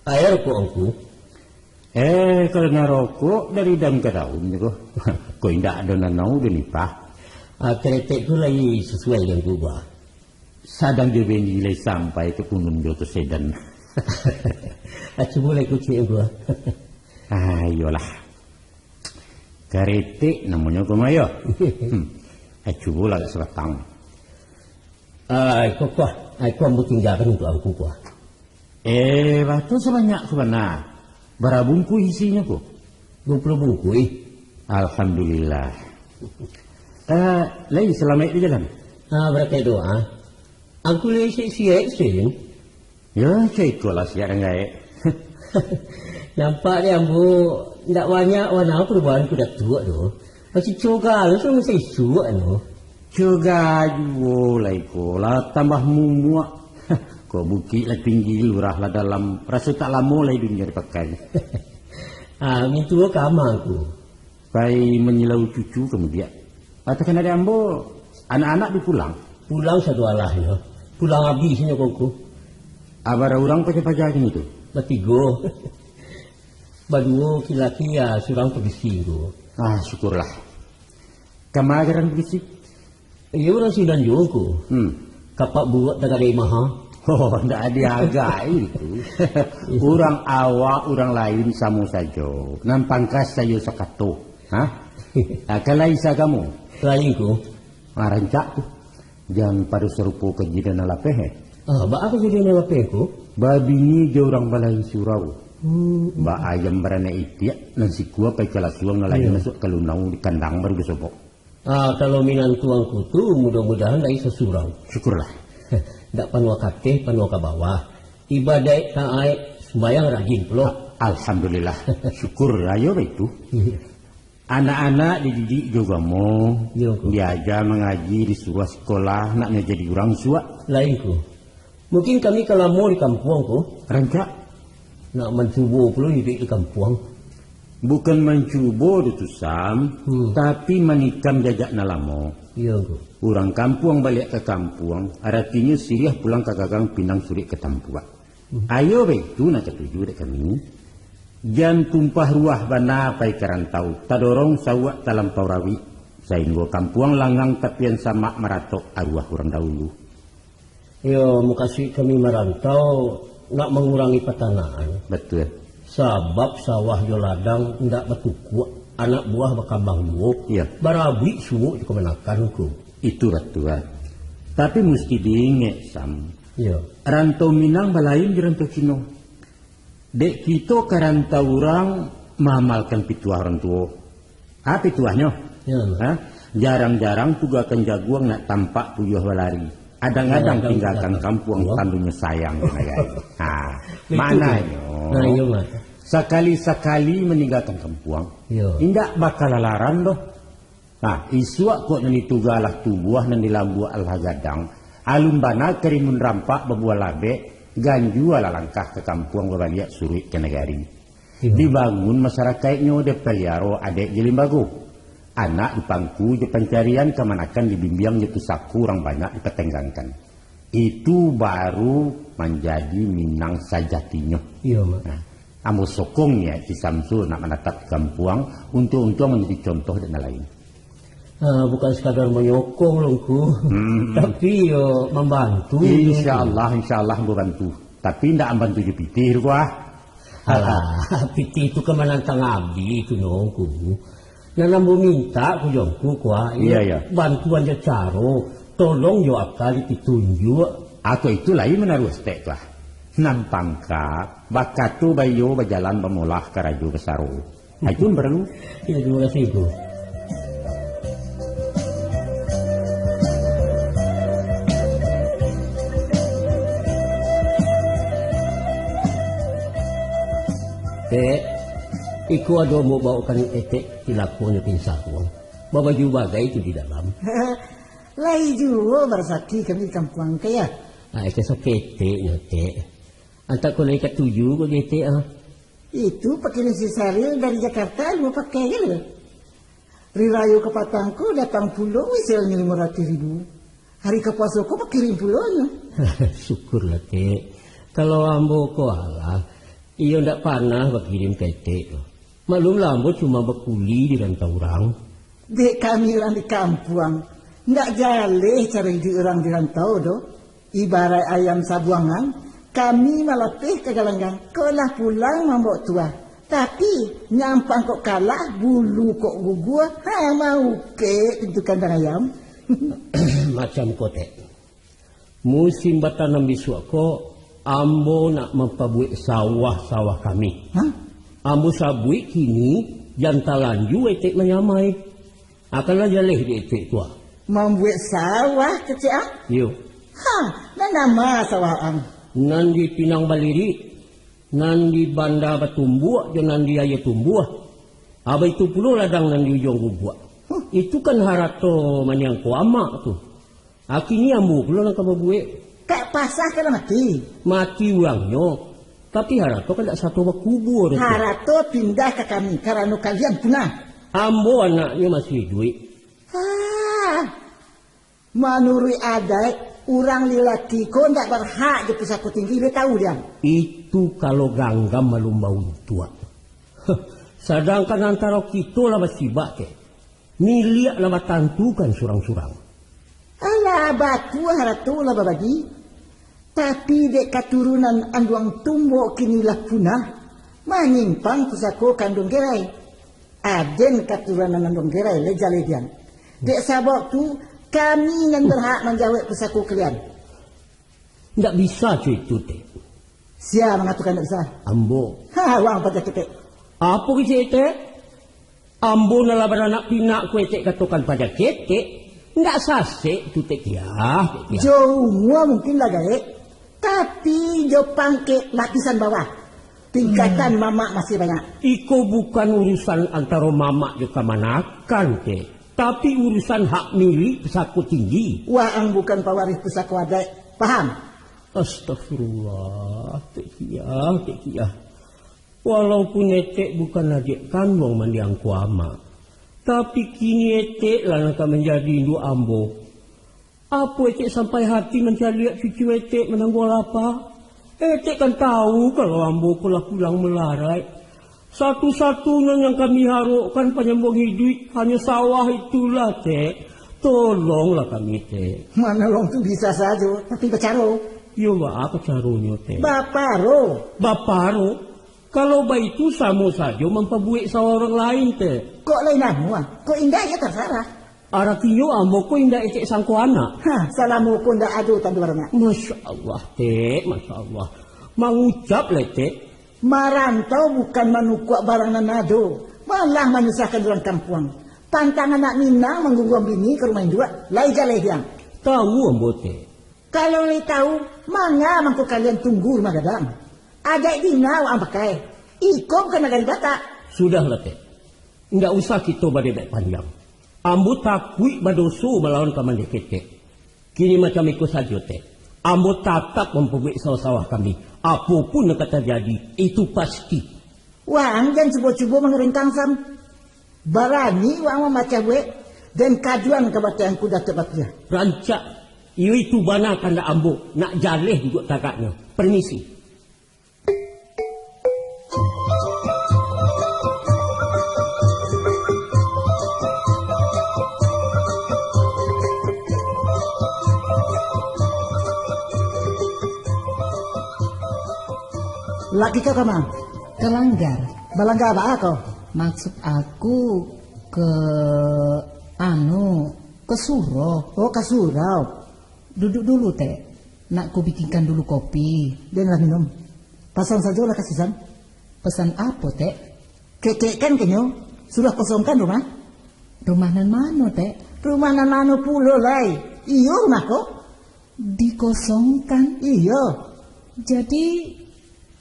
Aia rokok angku? Eh, kalau nak rokok dari daun ka daun ko. Ko indak ado nanau ado nipah. Ah, keretek tu lai sasuai jo angku buah. Sadang jo benji lai sampai ka punun jo tu sedan. Ah, cubo lai kuciak angku ah. Ah, iyolah. Karetek namonyo ko mah yo. Hmm. Eh, cubolah agak sabatang. Ah, iko kuah. Ah, iko ambo tinggakan untuak angku kuah. Eh, batu sabanyak ko bana. Bara bungkuih isinyo ko? Duo puluah bungkuih. Alhamdulillah. Eh, lai salamaik di jalan? Ah, barakai doa. Angku lai siek-siek, Sin. Yo, cako ikolah siak dan gaek. Nampak dek ambo, ndak banyak bana parubahan ka Datuak tu. Masih coga lo samo saisuak tu. Coga juo lai ko lah tambah mumuak. Ko bukik lah tinggi, lurah lah dalam. Raso tak lamo lai dunia dipakai. Ah, mintuo ka ma angku? Pai manyilau cucu kamudiak. Katakan adik ambo, anak-anak bi pulang? Pulang sadoalahnyo. Pulang abih inyo ko angku. Abara urang paja-paja kini tu? Batigo. Baduo laki-laki, ya, surang pagisi ko. Ah, syukurlah. Kama garan pagisi? Iyo, urang sinan juo ko. Hmm. Kapak buruak tagadai maha. Oh, ndak diagai itu. Urang awak, urang lain samo sajo. Nan pangkas sayo sakato. Ha? Ah, kan lain sagamo. Lain ko. Ah, rancak tu. Jan pado sarupo ka jidan nan lapeh, eh? Ah, baa ka jidan nan lapeh ko? Babini jo urang balain surau. Hmm. Ba ayam baranak itiak, nan sikua pai ka lasuang, nan lain Iyo. masuak ka lunau, di kandang baru basobok. Ah, kalau minantu angku tu, mudah-mudahan lai sasurau. Syukurlah. Ndak panuah kateh, panuah ka bawah. Ibadaik taat, sumbayang rajin pulo. Alhamdulillah. Syukur, ayo baitu. Anak-anak dididik jo agamo, Yo, ko. diaja mangaji, disuruah sikolah, naknyo jadi urang suak. Lain ko. Mungkin kami ka lamo di kampuang ko. Rancak. Nak mancubo pulo iduik di kampuang. Bukan mancubo, Datu Sam, Hmm. tapi manikam jajak nan lamo. Iyo, ko. Urang kampuang baliak ka kampuang, aratinyo siriah pulang ka gagang, pinang sulik ka tampuak. Hmm. Ayo baitu nan katuju dek kami. Jan tumpah ruah bana pai ka rantau, tadorong sauak talampau rawik, sainggo kampuang langang tapian samak maratok aruah urang dahulu. Iyo, mukasuik kami marantau nak mangurangi patanakan. Batua. Sabab sawah jo ladang indak batukuak, anak buah bakambang juo, Iyo. barabuik suok jo kamanakan ko. Itu batua. Tapi musti diingek, Sam. Iyo. Rantau Minang balain jo rantau Cino. Dek kito ka rantau urang maamalkan pituah urang tuo. Ha, pituahnyo? Yo. Ha? Jarang-jarang tugakan jaguang nak tampak puyuah balari. Adang-adang Jarang tinggakan tinggakan kampuang kampuang. tandunyo sayang ka nagari. Ha, Itu maknanyo, Nah, iyo, Mak. sakali-sakali maninggakan kampuang, Yo. indak bakal lalaran doh. Nah, isuak kok nan di Tuga lah tubuah, nan di Lambuak lah gadang, alun bana karimun rampak babuah labek, ganjua lah langkah ka kampuang babaliak suruik ka nagari. Iyo. Dibangun masarakaiknyo, dipaliaro adaik jo limbago. Anak dipangku jo pancarian, kamanakan dibimbiang jo pusako, urang banyak dipatanggangkan. Itu baru manjadi Minang sajatinyo. Iyo, Mak. Nah, ambo sokong niaik si Samsul nak manatap di kampuang, untuak-untuak manjadi contoh dek nan lain. Ah, bukan sekadar manyokong lo, Ngku. Hmm. Tapi yo mambantu. Insya Allah, insya Allah ambo bantu. Tapi ndak mambantu jo pitih tu, ah. Alah, pitih tu kan manantang abih tu, no, Ngku. Nan ambo mintak ku jo Ngku, kuah, Iya, iya. bantuan jo caro, tolong jo aka dipitunjuak. Ako itu lai manaruah stek tu, ah. Nan pangka, bakato baiyo bajalan bamolah karajo basaro. Ah, itu nan paralu. Iyo, tarimo kasih, Ngku. Tek, iko ado ambo baokan etek tilakuanyo pinsa tu. Babaju bagai tu di dalam. Lai juo barasaki kami di kampuang, Tek, yo? Ah, iko saketek nyo, Tek. Antak ko lai katuju ko di etek, ah. Itu pakaian si Saril dari Jakarta, lu pakai kan, lu? Hari rayo kapatang ko datang pulo wiselnyo limo ratuih ribu. Hari kapuaso ko bakirim pulonyo. Syukurlah, Tek. Kalau ambo ko alah, Iyo ndak panah bakirim ka etek tu. Maklumlah, ambo cuma bakuli di rantau urang. Dek kami urang di kampuang, ndak jaleh caro iduik urang di rantau doh. Ibaraik ayam sabuangan, kami malapeh ka galanggang, kok lah pulang mambawok tuah. Tapi, nyampang kok kalah, bulu kok gugua, ha, maukek pintu kandang ayam. Macam ko, Tek. Musim batanam bisuak ko, ambo nak mampabuek sawah-sawah kami. Hah? Ambo sabuik kini, jan talanjua etek manyamai. Akanlah jaleh di etek tu, ah. Mambuek sawah kecek, ah? Iyo. Ha, nan nama sawah ang? Nan di Pinang Balirik, nan di Banda Batumbuak, jo nan di Aia Tumbuah. Abah itu pulo ladang nan di Ujuang Gubuak. Huh. Itu kan harato maniangko amak tu. Akini ambo pulo nan ka babuek. Kak pasah ka lah mati. Mati urangnyo, tapi harato kan dak sato bakubua tu. Harato pindah ka kami, karano kalian punah. Ambo anaknyo masih iduik. Ah, manuruik adaik, urang lilaki ko ndak barhak jo pusako tinggi, lai tahu diam. Itu kalau ganggam malum bauntuak. Sadangkan antaro kito lah basibak, kek. Miliak lah batantukan surang-surang. Alah, batua harato lah babagi. Tapi dek katurunan anduang tumbok kini lah punah, manyimpang pusako ka anduang gerai. Aden katurunan anduang gerai lai jaleh dian. Dek sabab tu, kami nan barhak manjawek pusako kalian. Ndak bisa co itu, Tek. Sia mangatokan ndak bisa? Ambo. Ha, wang paja ketek. Apo kecek, Tek? Ambo nan lah baranak pinak ko etek katokan paja ketek, ndak sasek tu, Tek Tiah, Tek Tiah. Jo umua mungkin lah gaek, tapi jo pangkek lapisan bawah, tingkatan mamak masih banyak. Iko bukan urusan antaro mamak jo kamanakan, Tek, tapi urusan hak milik pusako tinggi. Waang bukan pawarih pusako adaik, paham? Astagfirullah, Tek Tiah, Tek Tiah. Walaupun etek bukan adiak kanduang mandiang ko amak, tapi kini etek lah nan ka manjadi induak ambo. Apo etek sampai hati mancaliak cucu etek mananggua lapa? Etek kan tahu kalau ambo ko lah pulang malaraik. Satu-satunya yang kami harokkan panyambung hiduik hanyo sawah itulah, Tek. Tolonglah kami, Tek. Manolong tu bisa sajo, tapi bacaro. Yo, baa caronyo, Tek? Baparo. Baparo? Kalau baitu, samo sajo mampabuek sawah urang lain, Tek. Kok lain anu, ah? Kok indak, ya tarasarah. Aratinyo, ambo ko indak etek sangko anak. Hah, salamo ko indak ado tando baranak. Masya Allah, Tek, Masya Allah. Mangucap lah, Tek. Marantau bukan manukuak barang nan ado, malah manyusahkan urang kampuang. Pantang anak Minang mangguguang bini ka rumah induak, lai jaleh diam. Tahu ambo, Tek. Kalau lai tahu, manga mangko kalian tunggu rumah gadang? Adaik dina waang pakai. Iko bukan nagari Batak. Sudahlah, Tek. Indak usah kito badebek panjang. Ambo takuik badoso malawan kamande ketek. Kini macam iko sajo, Tek. Ambo tatap mampabuek sawah-sawah kami. Apo pun nan ka tajadi, itu pasti. Waang jan cubo-cubo mangarengkang, Sam. Barani waang mamacah buek, den kajuan ka bateh angku Datuak Batiah. Rancak. Iyo itu bana kandak ambo, nak jaleh duduak tagaknyo. Permisi. Laki kau kama? Ka langgar. Balanggar baa kau? Maksud aku ke anu, ke surau. Oh, ka surau. Duduk dulu, Tek. Nak ku bikinkan dulu kopi. Den lah minum. Pasan sajolah ka Susan. Pesan apo, Tek? Kekek kan kenyo, sudah kosongkan rumah. Rumah nan mano, Tek? Rumah nan mano pulo lai? Iyo rumah ko. Dikosongkan? Iyo. Jadi,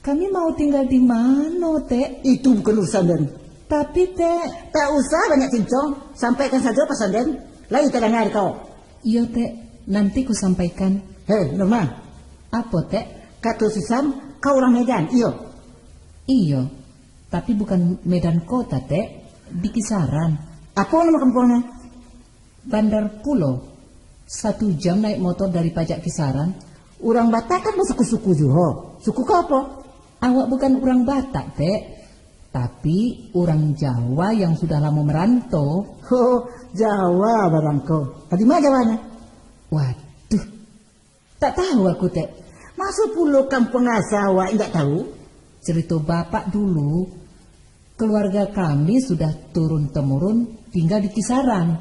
kami mau tinggal di mano, Tek? Itu bukan urusan den. Tapi, Tek. Tak usah banyak cincong, sampaikan sajo pasan den. Lai tadanga di kau. Iyo, Tek, nanti ku sampaikan. Hei, Nurma. Apo, Tek? Kato Susan, kau urang Medan, iyo? Iyo, tapi bukan Medan kota, Tek. Di Kisaran. Apo nama kampuangnyo? Bandar Pulo. Satu jam naik motor dari pajak Kisaran. Urang Batak kan basuku-suku juo. Suku kau apo? Awak bukan urang Batak, Tek, tapi urang Jawa yang sudah lamo merantau. Oh, Jawa barang ko. Di ma Jawanyo? Waduh, tak tahu aku, Tek. Maso pulo kampuang asa awak indak tahu? Cerito bapak dulu, keluarga kami sudah turun-temurun tinggal di Kisaran.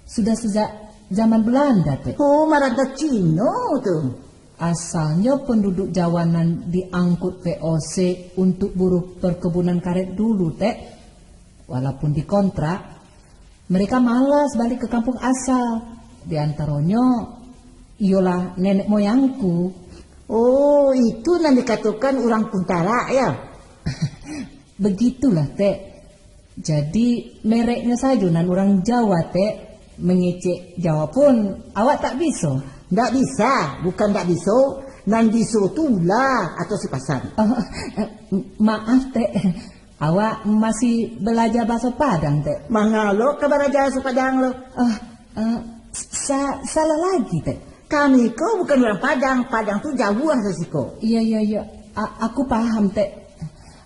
Sudah sejak zaman Belanda, Tek. Oh, marantau Cino tu. Asalnyo penduduk Jawa nan diangkut V O C untuk buruh perkebunan karet dulu, Tek. Walaupun dikontrak, mereka malas balik ke kampung asal. Di antaronyo, iyolah nenek moyangku. Oh, itu nan dikatokan urang Kuntarak, ya? Begitulah, Tek. Jadi, mereknyo sajo nan urang Jawa, Tek. Mengecek Jawa pun awak tak biso. Ndak bisa, bukan ndak biso, nan biso tu ulah atau sipasan. Oh, maaf, Tek. Awak masih balaja bahaso Padang, Tek. Mangalo ka balaja bahaso Padang lo? Ah, ah, sa-, salah lagi, Tek. Kami ko bukan urang Padang, Padang tu jauah sasiko. Iya, iya, iya. A-, aku paham, Tek.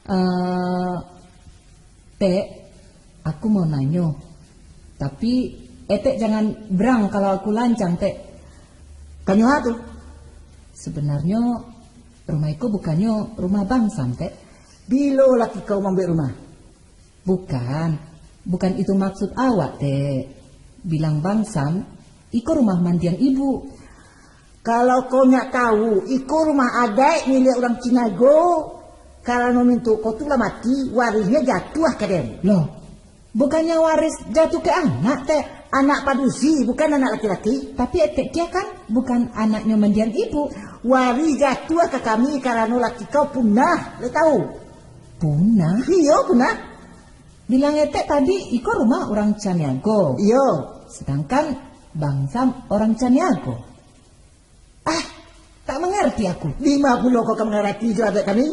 Eh, Tek, aku mau nanyo. Tapi, Etek jangan berang kalau aku lancang, Tek. Tanyo ha tu? Sebenarnyo, rumah iko bukannyo rumah Bang Sam, Tek. Bilo laki kau mambuek rumah? Bukan. Bukan itu maksud awak, Tek. Bilang Bang Sam, iko rumah mandiang ibu. Kalau kau nyak tahu, iko rumah adaik milik urang Cinago. Karano mintuak kau tu lah mati, warihnyo jatuah ka den. Loh, bukannyo waris jatuah ka anak, Tek? Anak padusi, bukan anak laki-laki. Tapi Etek kia kan bukan anaknyo mandiang ibu. Warih jatuah ka kami karano laki kau punah, lai tahu? Punah? Iyo, punah. Bilang Etek tadi, iko rumah urang Caniago. Iyo. Sedangkan Bang Sam urang Caniago. Ah, tak mangarati aku. Dima pulo kau ka mangarati jo adaik kami?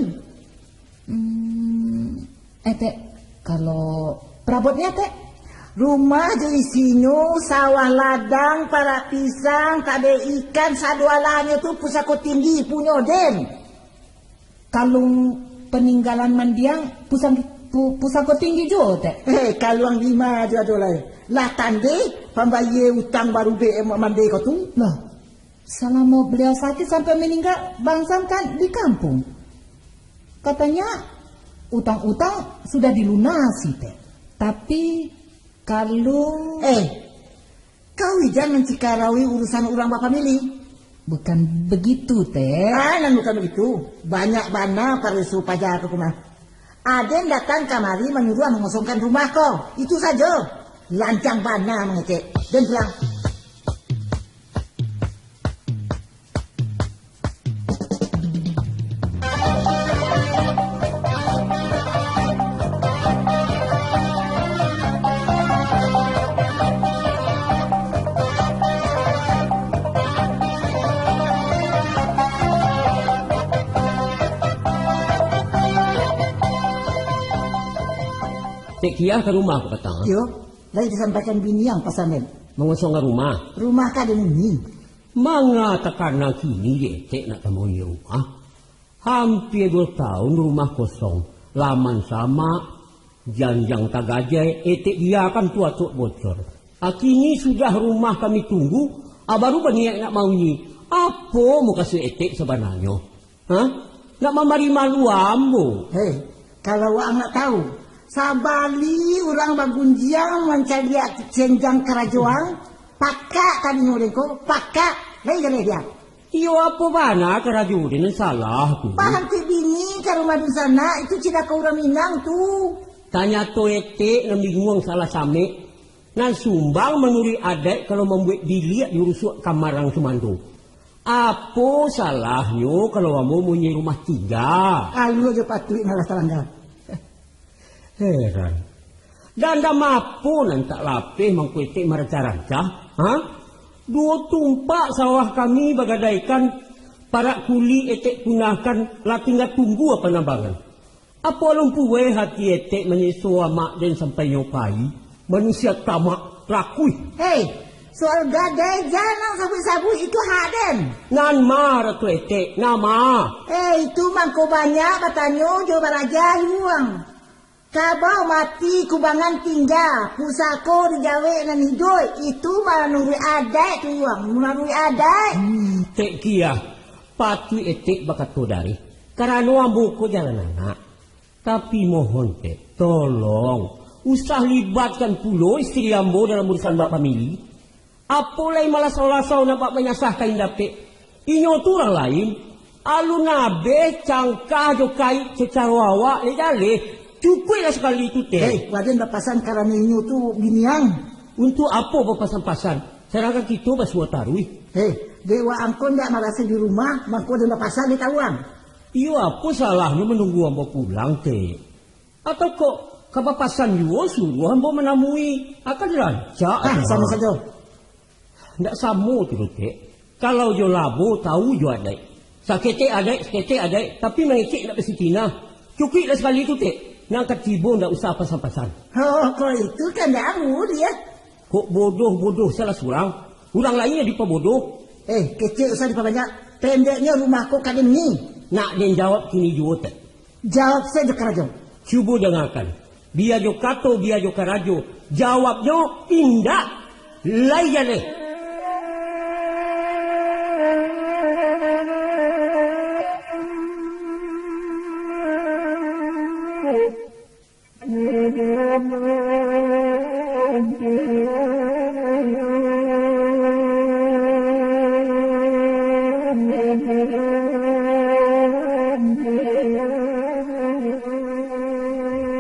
Hmm, Etek, kalau parabotnyo, Tek? Rumah jo isinyo, sawah ladang, parak pisang, kadai ikan, sado alahnyo tu pusako tinggi punyo den. Kalung paninggalan mandiang, pusang-, pu-, pusako tinggi juo, Tek? Eh, kaluang dima jo ado lai. Lah tandeh, pambayia utang barubek mandeh kau tu. Lah, salamo baliau sakik sampai maningga, Bang Sam kan di kampuang. Katanya, utang-utang sudah dilunasi, Tek. Tapi, kalung... Eh, kau ijan mancikarawi urusan urang bapamili. Bukan begitu, Tek. Ah, nan bukan begitu. Banyak bana pareso paja ko mah. Aden datang kamari manyuruah mangosongkan rumah ko. Itu sajo. Lancang bana mangecek. Den pulang. Tek Kiah ka rumah ko patang? Iyo, lai disampaikan bini ang pasan den. Mangosongkan rumah? Rumah ka den ini. Manga takana kini dek Etek nak tamuai rumah? Hampia duo taun rumah kosong, laman samak, janjang tagajai, Etek biakan tu atuak bocor. A kini sudah rumah kami tunggu, a baru baniaik nak mauni. Apo mukasuik Etek sabananyo? Ha? Nak mambari malu ambo? Hei, kalau waang nak tahu, sabali urang bagunjiang mancaliak senjang karajo ang, pakak talingo den ko, pakak, lai jaleh diam. Iyo, apo bana karajo den nan salah tu? Pahantik bini ka rumah dunsanak, itu cilako urang Minang tu. Tanyato Etek nan binguang salah samek, nan sumbang manuruik adaik kalau mambuek biliak di rusuak kamar ang sumando. Apo salahnyo kalau ambo mampunyai rumah tingga? Alua jo patuik nan lah talangga. Heran. Dandam apo nan tak lapeh mangko Etek marancah-rancah? Ha? Duo tumpak sawah kami bagadaikan, parak kulik Etek punahkan, lah tingga tunggu panambangan. Apo alun pueh hati Etek manyeso amak den sampai nyo pai? Manusia tamak, rakuih. Hei, Soal gadai jan nan sabuik-sabuik, itu hak den. Nan ma, Ratu Etek, nan ma? Eh, itu mangko banyak batanyo jo baraja yuang. Kabau mati kubangan tingga, pusako dijawek nan iduik, itu manuruik adaik tu yuang, manuruik adaik. Hmm, Tek Kiah, patuik Etek bakato dareh, karano ambo ko jan anak. Tapi mohon, Tek, tolong, usah libatkan pulo istri ambo dalam urusan bak famili. Apo lai malasau-lasau nak bak manyasahkan indak, Tek? Inyo tu urang lain. Alun abeh cangkah jo kaik sacaro awak, lai jaleh. Cukuiklah sakali tu, Tek. Hei, waden bapasan karano inyo tu biniang. Untuk apo bapasan-pasan? Sadangkan kito basuo taruih. Hei, dek wak angko ndak marasa di rumah, mangko den bapasan di tawang. Iyo, apo salahnyo manunggu ambo pulang, Tek? Atau kok ka bapasan juo suruah ambo manamui? Akan rancak. Ah, samo sajo. Ndak samo tu, Tek. Kalau jo labo, tahu jo adaik. Saketek adaik, saketek adaik, tapi mangecek ndak basitinah. Cukuiklah sakali tu, Tek. Nan ka tibo ndak usah pasan-pasan. Oh, kok itu kan ndak amu dia. Kok bodoh-bodoh salah surang? Urang lain nan dipabodoh. Eh, kecek usah dipabanyak. Pendeknyo rumah ko ka den ni. Nak den jawab kini juo, Tek. Jawab sajo karajo. Cubo dangakan. Bia jo kato, bia jo karajo. Jawabnyo indak. Lai jaleh.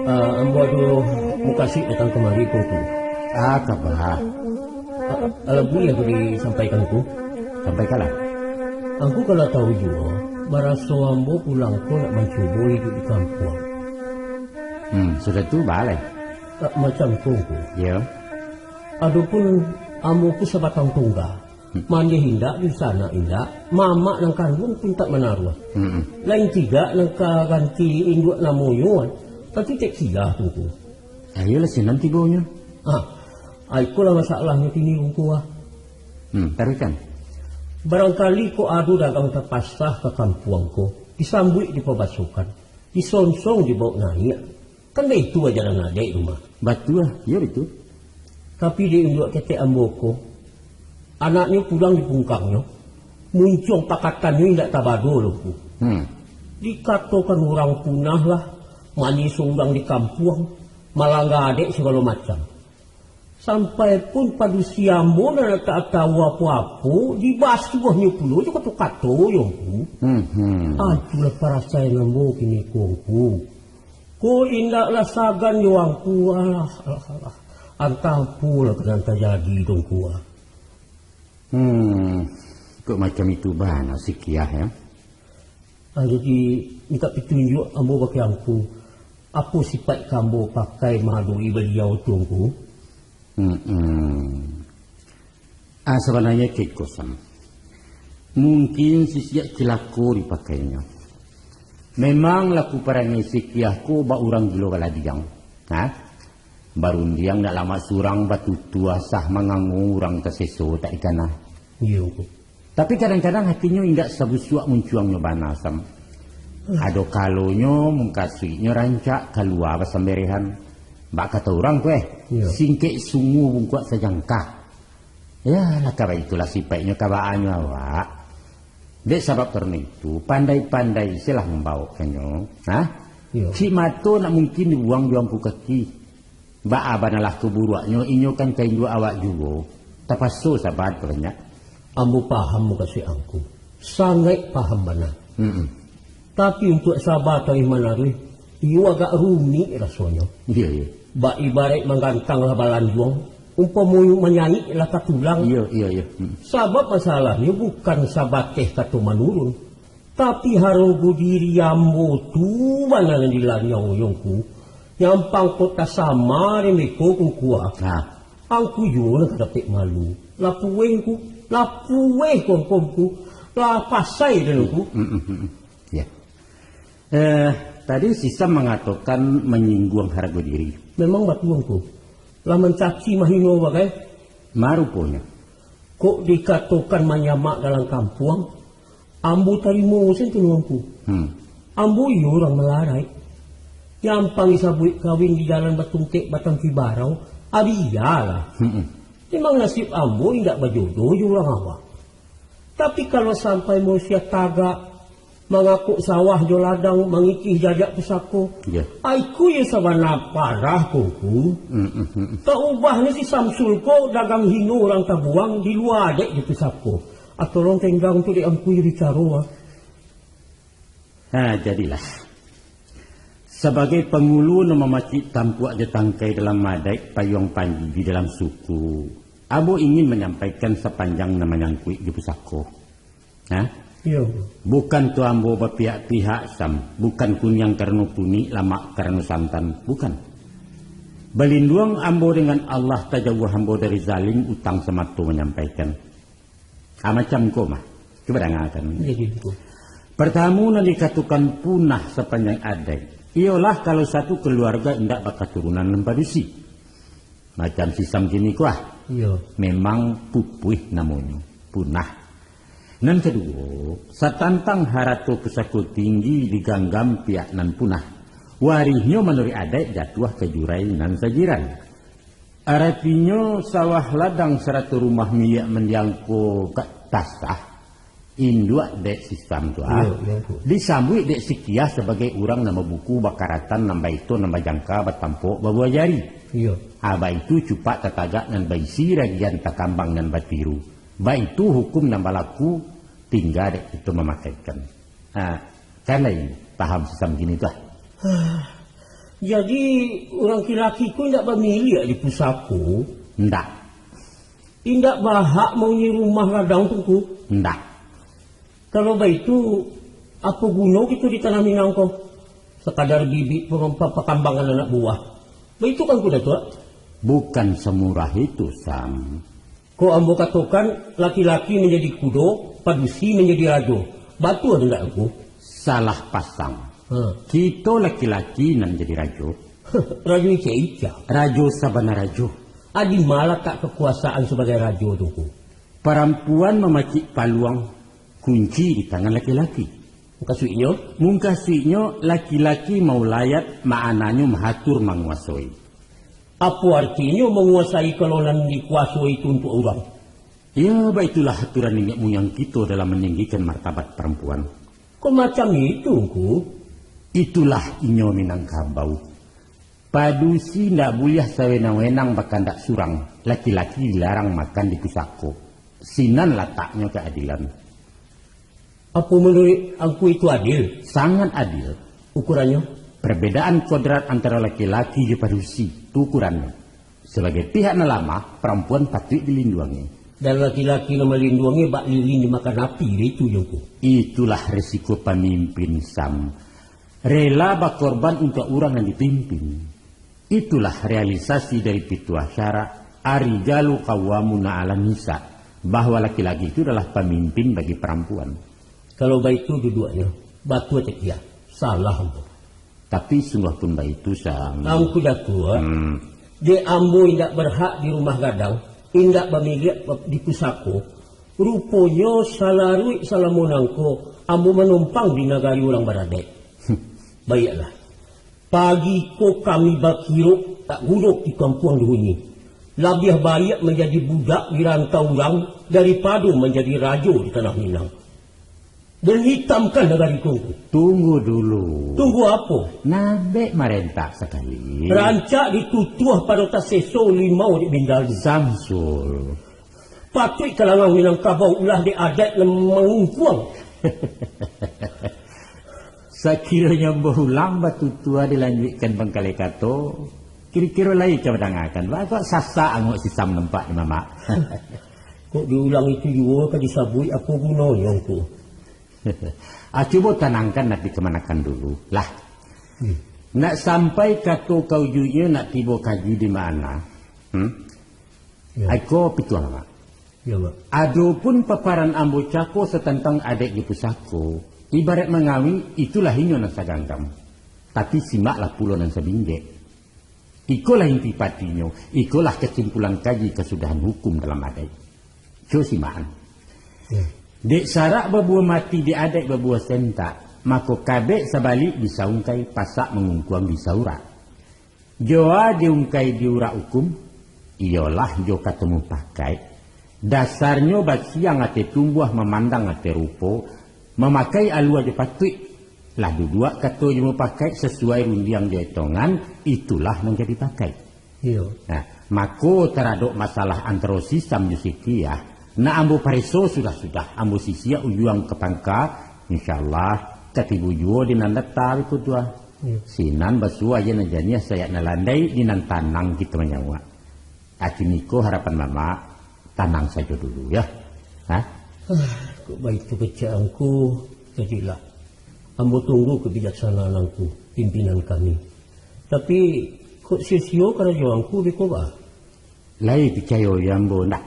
Ah, ambo ado mukasuik datang kamari ko, Ngku. Ah, kaba? Ah, alah buliah ko disampaikan, Ngku? Sampaikanlah. Angku kan lah tahu juo, baraso ambo pulang ko nak mancubo iduik di kampuang. Hmm, sudah tu, baa lai? Ah, macam ko, Ngku. Yo. Adopun ambo ko sabatang tungga. Hmm. Mandiah indak, dunsanak indak, mamak nan kanduang pun tak manaruah. Hmm. Lain cigak nan ka ganti induak namonyo, kan? Tapi Tek Kiah tu, Ngku. Ah, iyolah, sinan tibonyo. Ah, ah, ikolah masalahnyo kini, Ngku, ah. Hmm, taruihkan. Barangkali kok ado dagang tapasah ka kampuang ko, disambuik dipabasokan, disonsong dibaok naiak. Kan baitu ajaran adaik tu mah. Batua, iyo baitu. Tapi dek induak ketek ambo ko, anaknyo pulang di pungkangnyo, muncuang pakatannyo indak tabado lo, Ngku. Hmm. Dikatokan urang punah lah, maniso urang di kampuang, malangga adaik sagalo macam. Sampai pun padusi ambo nan tak tahu apo-apo, dibasuahnyo pulo jo kato-kato yo, Ngku. Hmm, hmm. Ah, itulah parasaian ambo kini ko, Ngku. Ko indaklah sagan jo Angku, alah, alah, alah. Antah apolah ka nan tajadi tu, Ngku, ah. Hmm, kok macam itu bana si Kiah, yo? Ah, jadi, mintak pitunjuak ambo bakeh Angku, apo sipaik ka ambo pakai mahadoi baliau tu, Ngku? Hmm, hmm. Ah, sabananyo kek ko, Sam. Mungkin sisiak cilako dipakainyo. Memang laku parangai si Kiah ko bak urang gilo baladiang. Ha? Barundiang nak lamak surang, batutu asah mangango urang taseso tak dikanai. Iyo, Ngku. Tapi kadang-kadang hatinyo indak sabusuak muncuangnyo bana, Sam. Ado kalonyo mukasuiknyo rancak kalua basamberehan. Bak kato urang tu, eh, Iyo. Singkek sungu bungkuak sajangka. Yo, lah ka baitulah sipaiknyo kabaaknyo awak. Dek sabab karano itu, pandai-pandai selah mambawokannyo. Ha? Iyo. Cik mato nak mungkin dibuang jo angku kaki. Baa banalah kaburuaknyo, inyo kan ka induak awak juo. Tapaso saba ka banyak. Ambo paham mukasuik Angku. Sangaik paham bana. Mm-mm. Tapi untuak saba taruih manaruih, iyo agak rumik rasonyo. Iyo, iyo. Bak ibaraik manggantang lah balanjuang, umpamo manyaik lah ka tulang. Iyo, iyo, iyo. Hmm. Sabab masalahnyo bukan sabateh kato manurun, tapi harogo diri ambo tu bana nan dilaniayo, Ngku. Nyampang kota sama dek meko, Ngku, ah. Ha. Angku juo nan ka dapek malu. Lapueh, Ngku. Lapueh ko, Ngku. Lah pasai den, Ngku. Mm, mm, mm, mm. Yo. Eh, tadi si Sam mangatokan manyingguang harago diri. Memang batua, Ngku. Lah mancaci mahino bagai. Ma ruponyo. Kok dikatokan manyamak dalam kampuang, ambo tarimo sen tu nuangku. Hmm. Ambo iyo urang Malaraik. Nyampang disabuik kawin di jalan Batungkek Batang Cibarau, abiyalah. Hmm. Memang nasib ambo indak bajodoh jo urang awak. Tapi kalau sampai manusia tagak, mangakok sawah jo ladang, mangikih jajak pusako. Ya. Aiku yo sabana parah ko, Ngku. Mm, mm, mm, mm. Tak ubahnya si Samsul ko dagang hino urang tabuang di lua adaik jo pusako. Ah, tolong tenggang tu dek Angku yo bicaro, ah. Ha, jadilah. Sabagai pangulu nan mamacik tampuak jo tangkai dalam adaik, payuang panji di dalam suku, ambo ingin manyampaikan sapanjang nan manyangkuik jo pusako. Ha? Iyo. Bukan tu ambo bapihak-pihak, Sam. Bukan kuniang karano kunik, lamak karano santan. Bukan. Balinduang ambo dengan Allah, tajauah ambo dari zalim, utang samato manyampaikan. Ah, macam ko mah. Cuba dangakan. Iyo, iyo, betul. Partamo, nan dikatokan punah sapanjang adaik, iyolah kalau satu kaluarga indak bakaturunan nan padusi. Macam si Sam kini ko, ah. Iyo. Memang pupuih namonyo, punah. Nan kaduo, satantang harato pusako tinggi diganggam pihak nan punah, warihnyo manuruik adaik jatuah ka jurai nan sajiran. Aratinyo, sawah ladang sarato rumah miliak mandiang ko ka tasah, induak dek si Sam tu, ah. Iyo, iyo, tu. Disambuik dek si Kiah sabagai urang nan babuku, bakaratan, nan baito, nan bajangka, batampok, babuah jari. Iyo. Ah, baitu cupak tatagak nan baisi, ragian takambang nan batiru. Baitu hukum nan balaku, tingga dek kito mamakaikan. Ah, kan lai paham si Sam kini tu, ah. Jadi, urang laki-laki ko indak bamiliak di pusako? Ndak. Indak bahak mauni rumah gadang tu, Ngku? Ndak. Kalau baitu, apo guno kito di tanah Minang ko? Sakadar bibik pa-, pa-, pakambangan anak buah. Baitu kan, Ngku Datuak? Bukan samurah itu, Sam. Kok ambo katokan, laki-laki manjadi kudo, padusi manjadi rajo. Batua tu ndak, Ngku? Salah pasang. Ha. Kito laki-laki nan jadi rajo. Rajo icek-icek. Rajo sabana rajo. Adi ma latak kakuasaan sabagai rajo tu, Ngku? Parampuan mamacik paluang, kunci di tangan laki-laki. Mukasuiknyo? Mukasuiknyo, laki-laki maulayat, maknanyo mahatur, manguasoi. Apo artinyo manguasai, kalau nan dikuasoi tu untuak urang? Ya, baitulah aturan niniak muyang kito dalam maninggikan martabat parampuan. Kok macam itu, Ngku? Itulah inyo Minangkabau. Padusi ndak buliah sawenang-wenang bakandak surang, laki-laki dilarang makan di pusako. Sinan lataknyo kaadilan. Apo manuruik Angku itu adil? Sangat adil. Ukurannyo? Perbedaan kodrat antara laki-laki jo padusi, tu ukurannyo. Sabagai pihak nan lamah, parampuan patuik dilinduangi. Dan laki-laki nan malinduangi bak lilin dimakan api, dek itu jo, Ngku. Itulah resiko pamimpin, Sam. Rela bakorban untuak urang nan dipimpin. Itulah realisasi dari pituah syarak, "Ar-rijalu qawwamuna 'alan nisa'," bahwa laki-laki itu adalah pamimpin bagi parampuan. Kalau baitu duduaknyo, batua cek Kiah, salah ambo. Tapi sungguah pun baitu, Sam. Angku Datuak, Hmm. dek ambo indak berhak di rumah gadang, indak bamiliak di pusako, ruponyo salaruik salamo nangko ambo manumpang di nagari urang baradaik. Baiaklah. Pagi ko kami bakirok tak gudok di kampuang duhunyi. Labiah baiak manjadi budak di rantau urang daripado manjadi rajo di tanah Minang. Dan hitamkan nagari ko. Tunggu dulu. Tunggu apo? Nabek marentak sakali. Rancak ditutuah pado taseso limau dek bindal. Samsul. Patuik kalangan Minangkabau ulah dek adaik nan mangungkuang. Sakironyo baulang batutua dilanjuikkan bangkalai kato, kiro-kiro lai ka badangakan. Ba kok sasak angok si Sam nampak di mamak. Kok diulang itu juo ka disabuik, apo gunonyo, Ngku? Ah, cubo tanangkan ati kamanakan dulu lah. Hmm. Nak sampai kato ka ujuiknyo, nak tibo kaji di ma? Hmm? Ya. Aiko pituah, Mak. Ya, Mak. Adopun paparan ambo cako satantang adaik di pusako, ibarat mangawin, itulah inyo nan saganggam. Tapi simaklah pulo nan sabingkek. Ikolah inti patinyo, ikolah kasimpulan kaji kasudahan hukum dalam adaik. Cubo simak. Yo. Dek sarak babuah mati, dek adaik babuah sentak, mako kabek sabalik bisa ungkai, pasak mangungkuang bisa urak. Joa diungkai di urak ukum, iyolah jo kato mupakaik. Dasarnyo basiang ateh tumbuah, mamandang ateh rupo, mamakai alua jo patuik. Lah duduak kato jo mupakaik sasuai rundiang jo etongan, itulah nan ka dipakai. Iyo. Nah, mako taradok masalah antaro si Sam jo si Kiah, nak ambo pareso sudah-sudah, ambo sisiak ujuang ka pangka, insya Allah, ka tibo juo di nan data biko tu ah. Iyo. Sinan basuo aja nan janiah, sayak nan landai, di nan tanang kito manyauak. Aci niko harapan mamak, tanang sajo dulu, ya. Ha? Ah, kok baitu kecek angku, jadilah. Ambo tunggu kebijaksanaan angku, pimpinan kami. Tapi, kok sio-sio karajo angku beko ba? Lai picayo jo ambo ndak?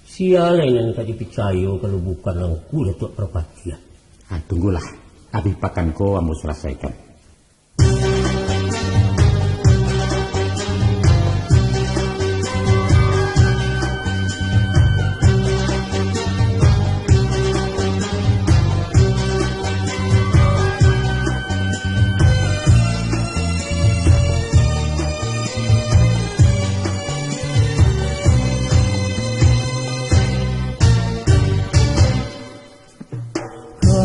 Sia lai nan ka dipicayo kalau bukan angku Datuak Parpatiah? Ah, tunggulah, abih pakan ko ambo salasaikan. Ka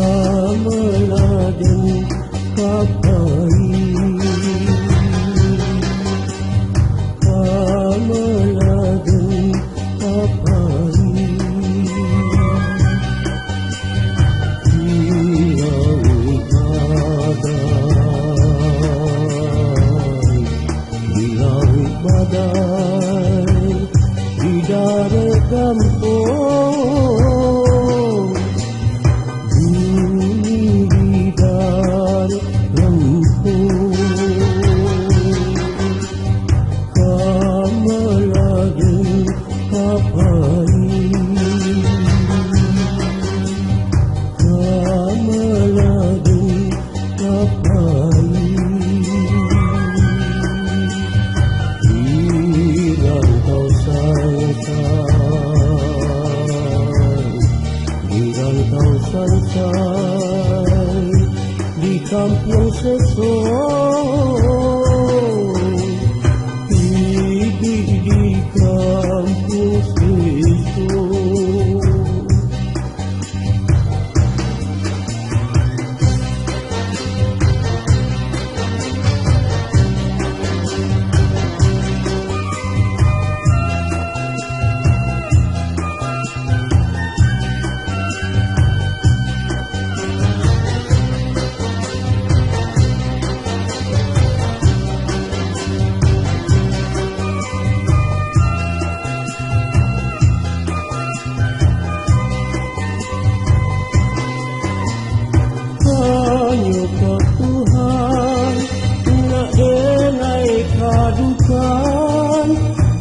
maladen ka pai, ka maladen ka pai. Di lauik badai, di lauik badai, di darek gampong, bumi di darek gampong. Ka maladen ka pai, ka maladen ka pai. Di rantau sansai, di rantau sansai, di kampuang seso, iduik di kampuang seso. Hanyo ka Tuhan, nak denai kadukan,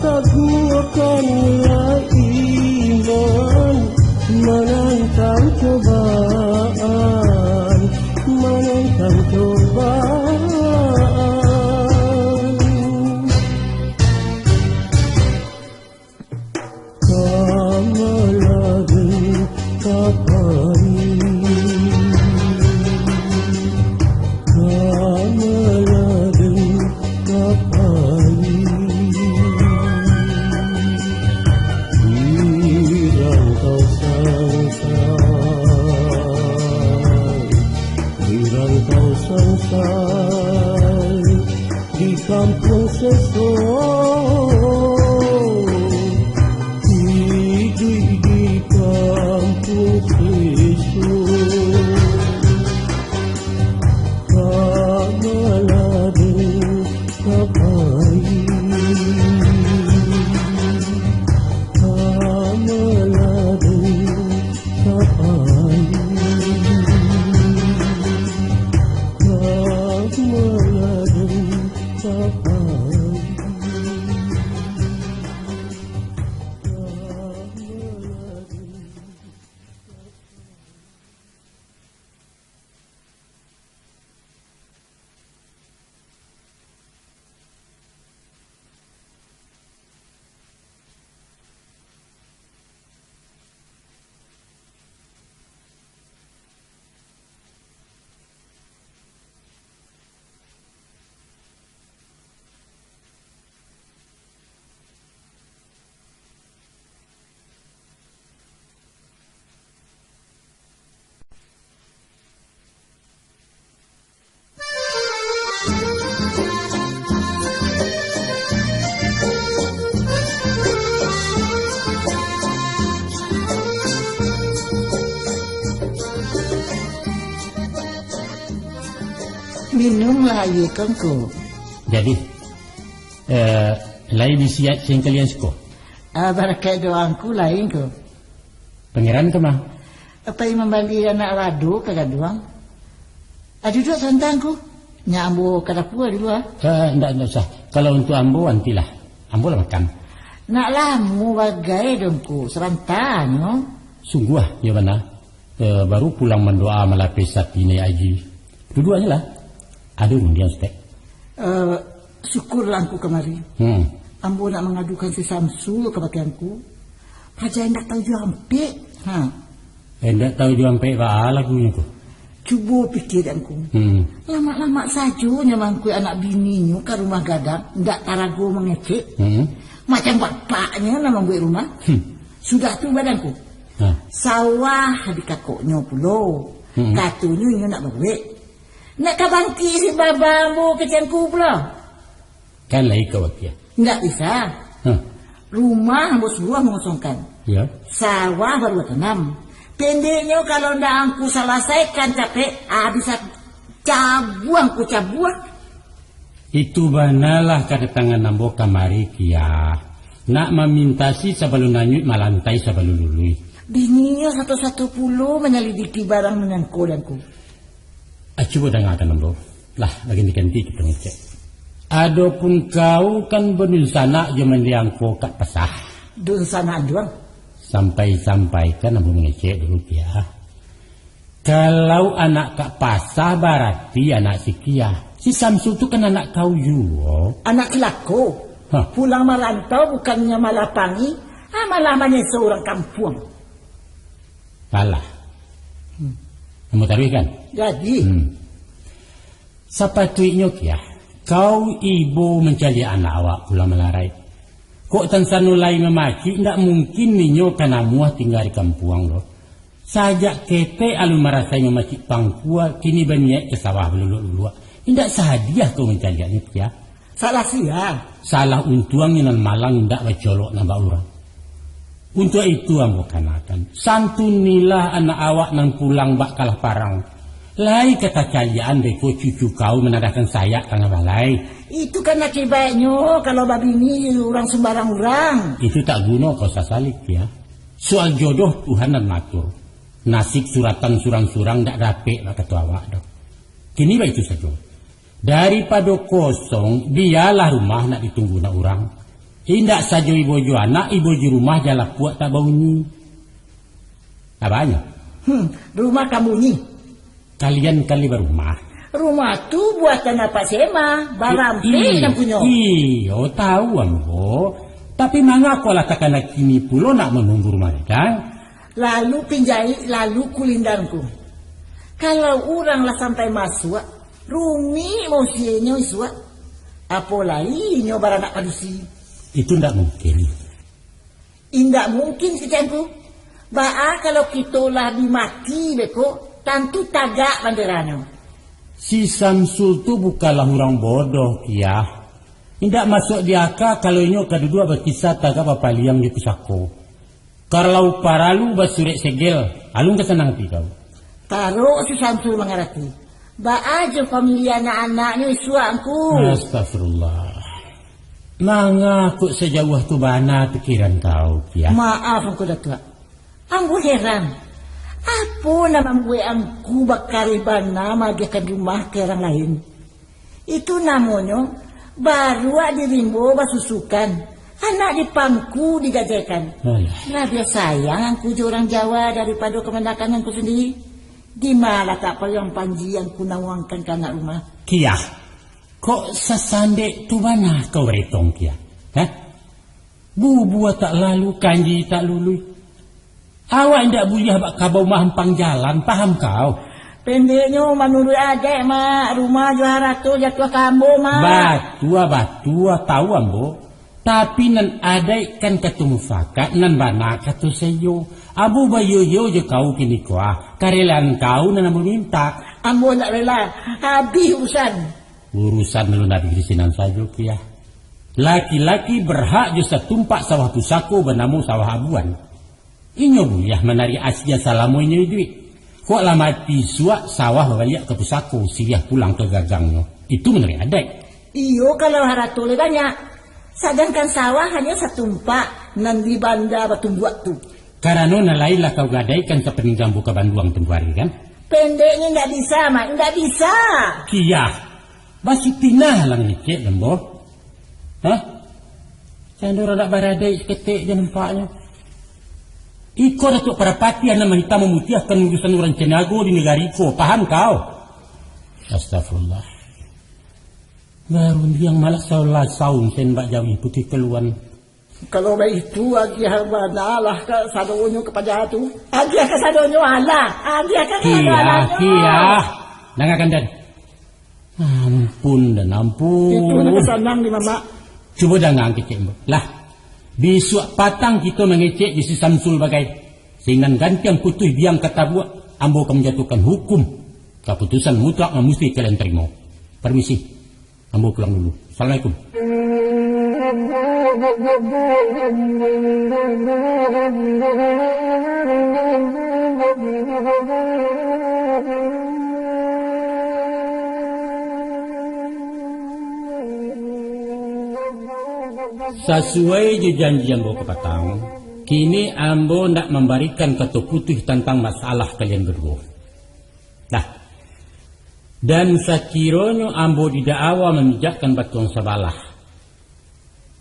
taguahkanlah iman, manantang cobaan, manantang cobaan. Ka maladen ka pai, ka maladen ka pai. Di rantau sansai, di rantau sansai, di kampuang seso, iduik di kampuang seso. Ka maladen ka pai, ka maladen ka pai, ka maladen ka pai. Minumlah aia ko, Ngku. Jadi, eh, lai bisiak singkalian siko? Ah, barakaik doa Ngku lain ko. Pangeran ka ma? Pai mambali anak lado ka gaduang. Ah, duduak santa Ngku. Nyak ambo ka dapua dulu, ah. Eh, ndak, ndak usah. Kalau untuak ambo, antilah. Ambo lah makan. Nak lamo bagai doh Ngku, sabantanyo. Sungguah, iyo bana. Eh, baru pulang mandoa malapeh sapi naiak aji. Duduak ajolah. Ado rundiang saketek. Eh, syukurlah Ngku kamari. Hmm. Ambo nak mangadukan si Samsul kabake Ngku. Paja indak tahu jo ampek. Ha. Eh, indak tahu jo ampek baa lagunyo tu. Cubo pikia dek Ngku. Hmm. Lamak-lamak sajo nyo mangkuik anak bininyo ka rumah gadang, indak tarago mangecek. Hmm. Macam bapaknyo nan mambuek rumah. Hmm. Sudah tu badan Ngku. Ha. Sawah di kakoknyo pulo. Hmm. Katonyo inyo nak babuek. Nak ka bangkik si baba ambo kecek Ngku pulo. Kan lai ka wakia. Indak bisa. Hah. Rumah ambo suruah mangosongkan. Ya. Sawah baru batanam. Pendeknyo, kalau ndak Ngku salasaikan capek, ah, bisa cabuang Ngku cabuang. Itu banalah kadatangan ambo kamari, Kiah. Nak mamintasi sabalun anyuik, malantai sabalun luluih. Bininyo sato-sato pulo manyalidiki barang manyangko dek Ngku. Ah, cubo dangakan ambo. Lah, baganti-ganti kito ngecek. Adopun kau kan badunsanak jo mandiang ko ka pasah. Dunsanak anduang. Sampai-sampaikan ambo mangecek dulu, Kiah. Kalau anak ka pasah, barati anak si Kiah. Si Samsul tu kan anak kau juo. Anak cilako. Hah. Pulang marantau bukannyo malah pangi, ah, malah manyeso urang kampuang. Alah. Hmm. Ambo taruihkan. Jadi? Hmm. Sapatuiknyo, Kiah, kau ibo mancaliak anak awak pulang malarai. Kok tansano lai mamacik, indak mungkin inyo ka namuah tingga di kampuang doh. Sajak ketek alun marasai mamacik pangkua, kini baniaik ka sawah baluluak-luluak. Indak sadiah kau mancaliaknyo, Kiah. Salah sia. Salah untuangnyo nan malang indak bacolok nan bak urang. Untuak itu ambo kanakan, santunilah anak awak nan pulang bak kalah parang. Lai ka tacaliakan beko cucu kau manadahkan sayak tangah balai. Itu kan akibatnyo kalau babini urang sumbarang urang. Itu tak guno kau sasali, Kiah. Soal jodoh Tuhan nan maatur. Nasib suratan surang-surang ndak dapek bak kato awak doh. Kini baitu sajo. Daripado kosong, bialah rumah nak ditunggu nak urang. Indak sajo ibo jo anak, ibo jo rumah jan lapuak tak baunyi. Apo nyo? Hmm, rumah ka bunyi. Kalian kan lai barumah. Rumah tu buatan Apak Sema, barampek nan punyo. Iyo, tahu ambo. Tapi mangako lah takana kini pulo nak manunggu rumah gadang? Lalu pinjai, lalu kulindan Ngku. Kalau urang lah sampai masuak, rumik mausienyo isuak. Apo lai inyo baranak padusi. Itu ndak mungkin. Indak mungkin, kecek Ngku. Baa kalau kito lah bi mati beko, tantu tagak banderanyo. Si Samsul tu bukanlah urang bodoh, Kiah. Indak masuak di aka kalau inyo ka duduak bakisah tagak bapaliang di pusako. Kalau paralu basurek segel, alun ka sanang ati kau. Tarok si Samsul mangarati. Baa jo pamiliah anak-anaknyo isuak, Ngku? Astagfirullah. Mangako sajauah tu bana pikiran kau, Kiah? Maaf, Ngku Datuak. Ambo heran. Apo nan mambuek Ngku bakareh bana maagiahkan rumah ka urang lain? Itu namonyo baruak di rimbo basusukan, anak di pangku digajaikan. Alah. Labiah sayang Ngku jo urang Jawa daripado kamanakan Ngku sandiri. Di ma latak payuang panji Ngku nauangkan ka anak rumah? Kiah, kok sasandek tu bana kau baretong, Kiah? Hah? Bubua tak lalu, kanji tak lului. Awak indak buliah bak kabau maampang jalan, paham kau? Pendeknyo, manuruik adaik, Mak, rumah jo harato jatuah ka ambo, Mak. Batua, batua, tahu ambo. Tapi nan adaik kan kato mufakat, nan bana kato saiyo. Ambo baiyo-iyo jo kau kiniko, ah. Karelaan kau nan ambo mintak. Ambo indak rela, habih urusan. Urusan alun habih di sinan sajo, Kiah. Laki-laki berhak jo satumpak sawah pusako banamo sawah abuan. Inyo buliah manariak asia salamo inyo iduik. Kok lah mati isuak, sawah babaliak ka pusako, siriah pulang ka gagangnyo. Itu manuruik adaik. Iyo, kalau harato lai banyak. Sadangkan sawah hanyo satumpak nan di banda batumbuak tu. Karano nan lain lah kau gadaikan sapaningga ambo ka Banduang tempo ari, kan? Pendeknyo, indak bisa, Mak, indak bisa. Kiyah, basitinah lah ngecek, Dembo. Hah? Cando radak baradaik saketek je nampaknyo. Iko Datuak Parapatiah nan mahitam mamutiahkan urusan urang Caniago di nagari ko, paham kau? Astagfirullah. Barundiang malah salah saun sen bak jawi putih kaluan. Kalau baitu, agiah bana lah ka sadonyo ka paja tu. Agiah ka sadonyo alah. Agiah ka sadonyo alah. Kiyah, kiyah. Dangakan, Dan. Ampun, Dan, ampun. Itu nan sanang di mamak. Cubo dangakan kecek ambo. Lah, bisuak patang kito mangecek di si Samsul bagai. Sainggan gantiang putuih biang ka tabuak, ambo ka manjatuahkan hukum. Kaputusan mutlak nan musti kalian tarimo. Parmisi. Ambo pulang dulu. Assalamualaikum. Sasuai jo janji ambo kapatang, kini ambo ndak mambarikan kato putuih tantang masalah kalian baduo. Dah. Dan sakironyo ambo di daawa mamijakkan batuang sabalah,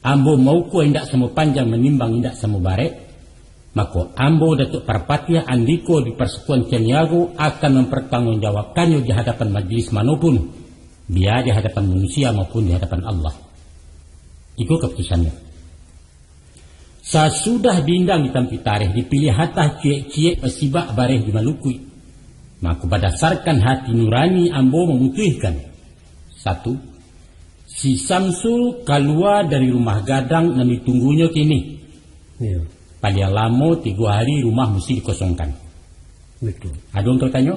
ambo maukua indak samo panjang, manimbang indak samo barek, mako, ambo, Datuak Parpatiah, andiko di parsekutuan Caniago, akan mampartangguangjawabkannyo di hadapan majelis manopun, bia di hadapan manusia maupun di hadapan Allah. Iko kaputusannyo. Sasudah bindang ditampik tareh, dipiliah hatah ciek-ciek basibak bareh di malukuik, mako, badasarkan hati nurani ambo mamutuihkan, satu, si Samsul kalua dari rumah gadang nan ditunggunyo kini. Iyo. Paliang lamo tigo hari rumah musti dikosongkan. Betul. Ado nan ka tanyo?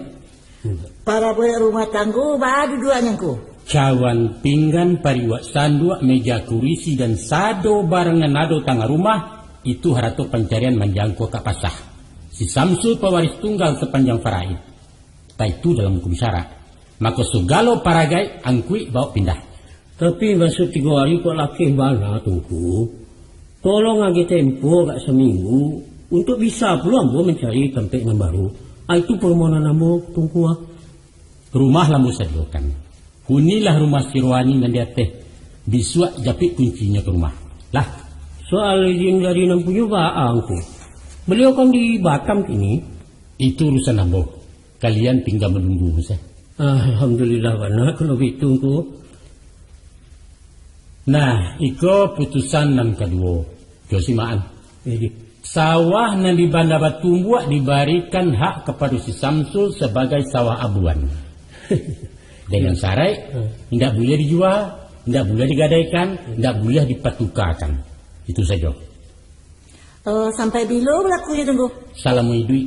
Parabuek rumah tanggo baa duduaknyo, Ngku? Cawan pinggan, pariuak sanduak, meja kurisi, dan sado barang nan ado tangah rumah, itu harato pancarian manjangko ka pasah. Si Samsul pawaris tunggal sapanjang faraid. Baitu dalam hukum syarak. Mako, sagalo paragai angkuik bawok pindah. Tapi, masuak tigo ari kok lakeh bana tu, Ngku. Tolong agiah tempo agak saminggu, untuak bisa pulo ambo mancari tampek nan baru. Ah, itu parmohonan ambo, Tungku, ah. Rumah lah ambo sadiokan. Hunilah rumah si Rohani nan di ateh. Bisuak japik kuncinyo ka rumah. Lah. Soal izin dari nan punyo baa, Ngku? Baliau kan di Batam kini. Itu urusan ambo. Kalian tingga manunggu sajo. Alhamdulillah bana kalau baitu, Ngku. Nah, iko putusan nan kaduo. Jo simaan. Jadi, sawah nan di Banda Batumbuak dibarikan hak kapado si Samsul sabagai sawah abuan. Dengan saraik, hmm, indak buliah dijua, indak buliah digadaikan, indak buliah dipatukakan. Itu sajo. Oh, sampai bilo balakunyo tu, Ngku? Salamo iduik.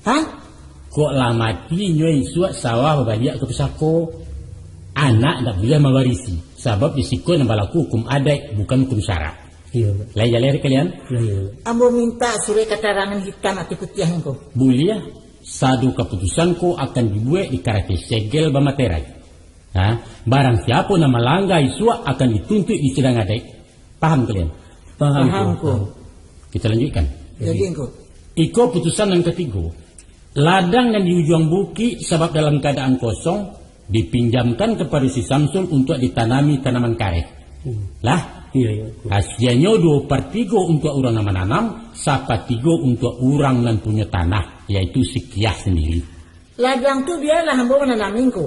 Hah? Kok lah mati, inyo isuak sawah babaliak ka pusako. Anak ndak buliah mawarisi, sabab di siko nan balaku hukum adaik, bukan hukum syarak. Iyo. Lai jaleh dek kalian? Iyo, iyo. Ambo mintak surek katarangan hitam ateh putiah, Ngku. Buliah, sado kaputusan ko akan dibuek di karate segel bamaterai. Ha? Barang siapo nan malangga isuak akan dituntuik di sidang adaik. Paham kalian? Paham, Paham, Ngku. Kito lanjuikkan. Jadi, Ngku. Iko putusan nan katigo. Ladang nan di ujuang bukik, sabab dalam kaadaan kosong, dipinjamkan kapado si Samsul untuak ditanami tanaman kareh. Hmm. Lah? Iyo, iyo, Ngku. Hasianyo duo par tigo untuak urang nan mananam, sapatigo untuak urang nan punyo tanah, yaitu si Kiah sandiri. Ladang tu bialah ambo mananami, Ngku.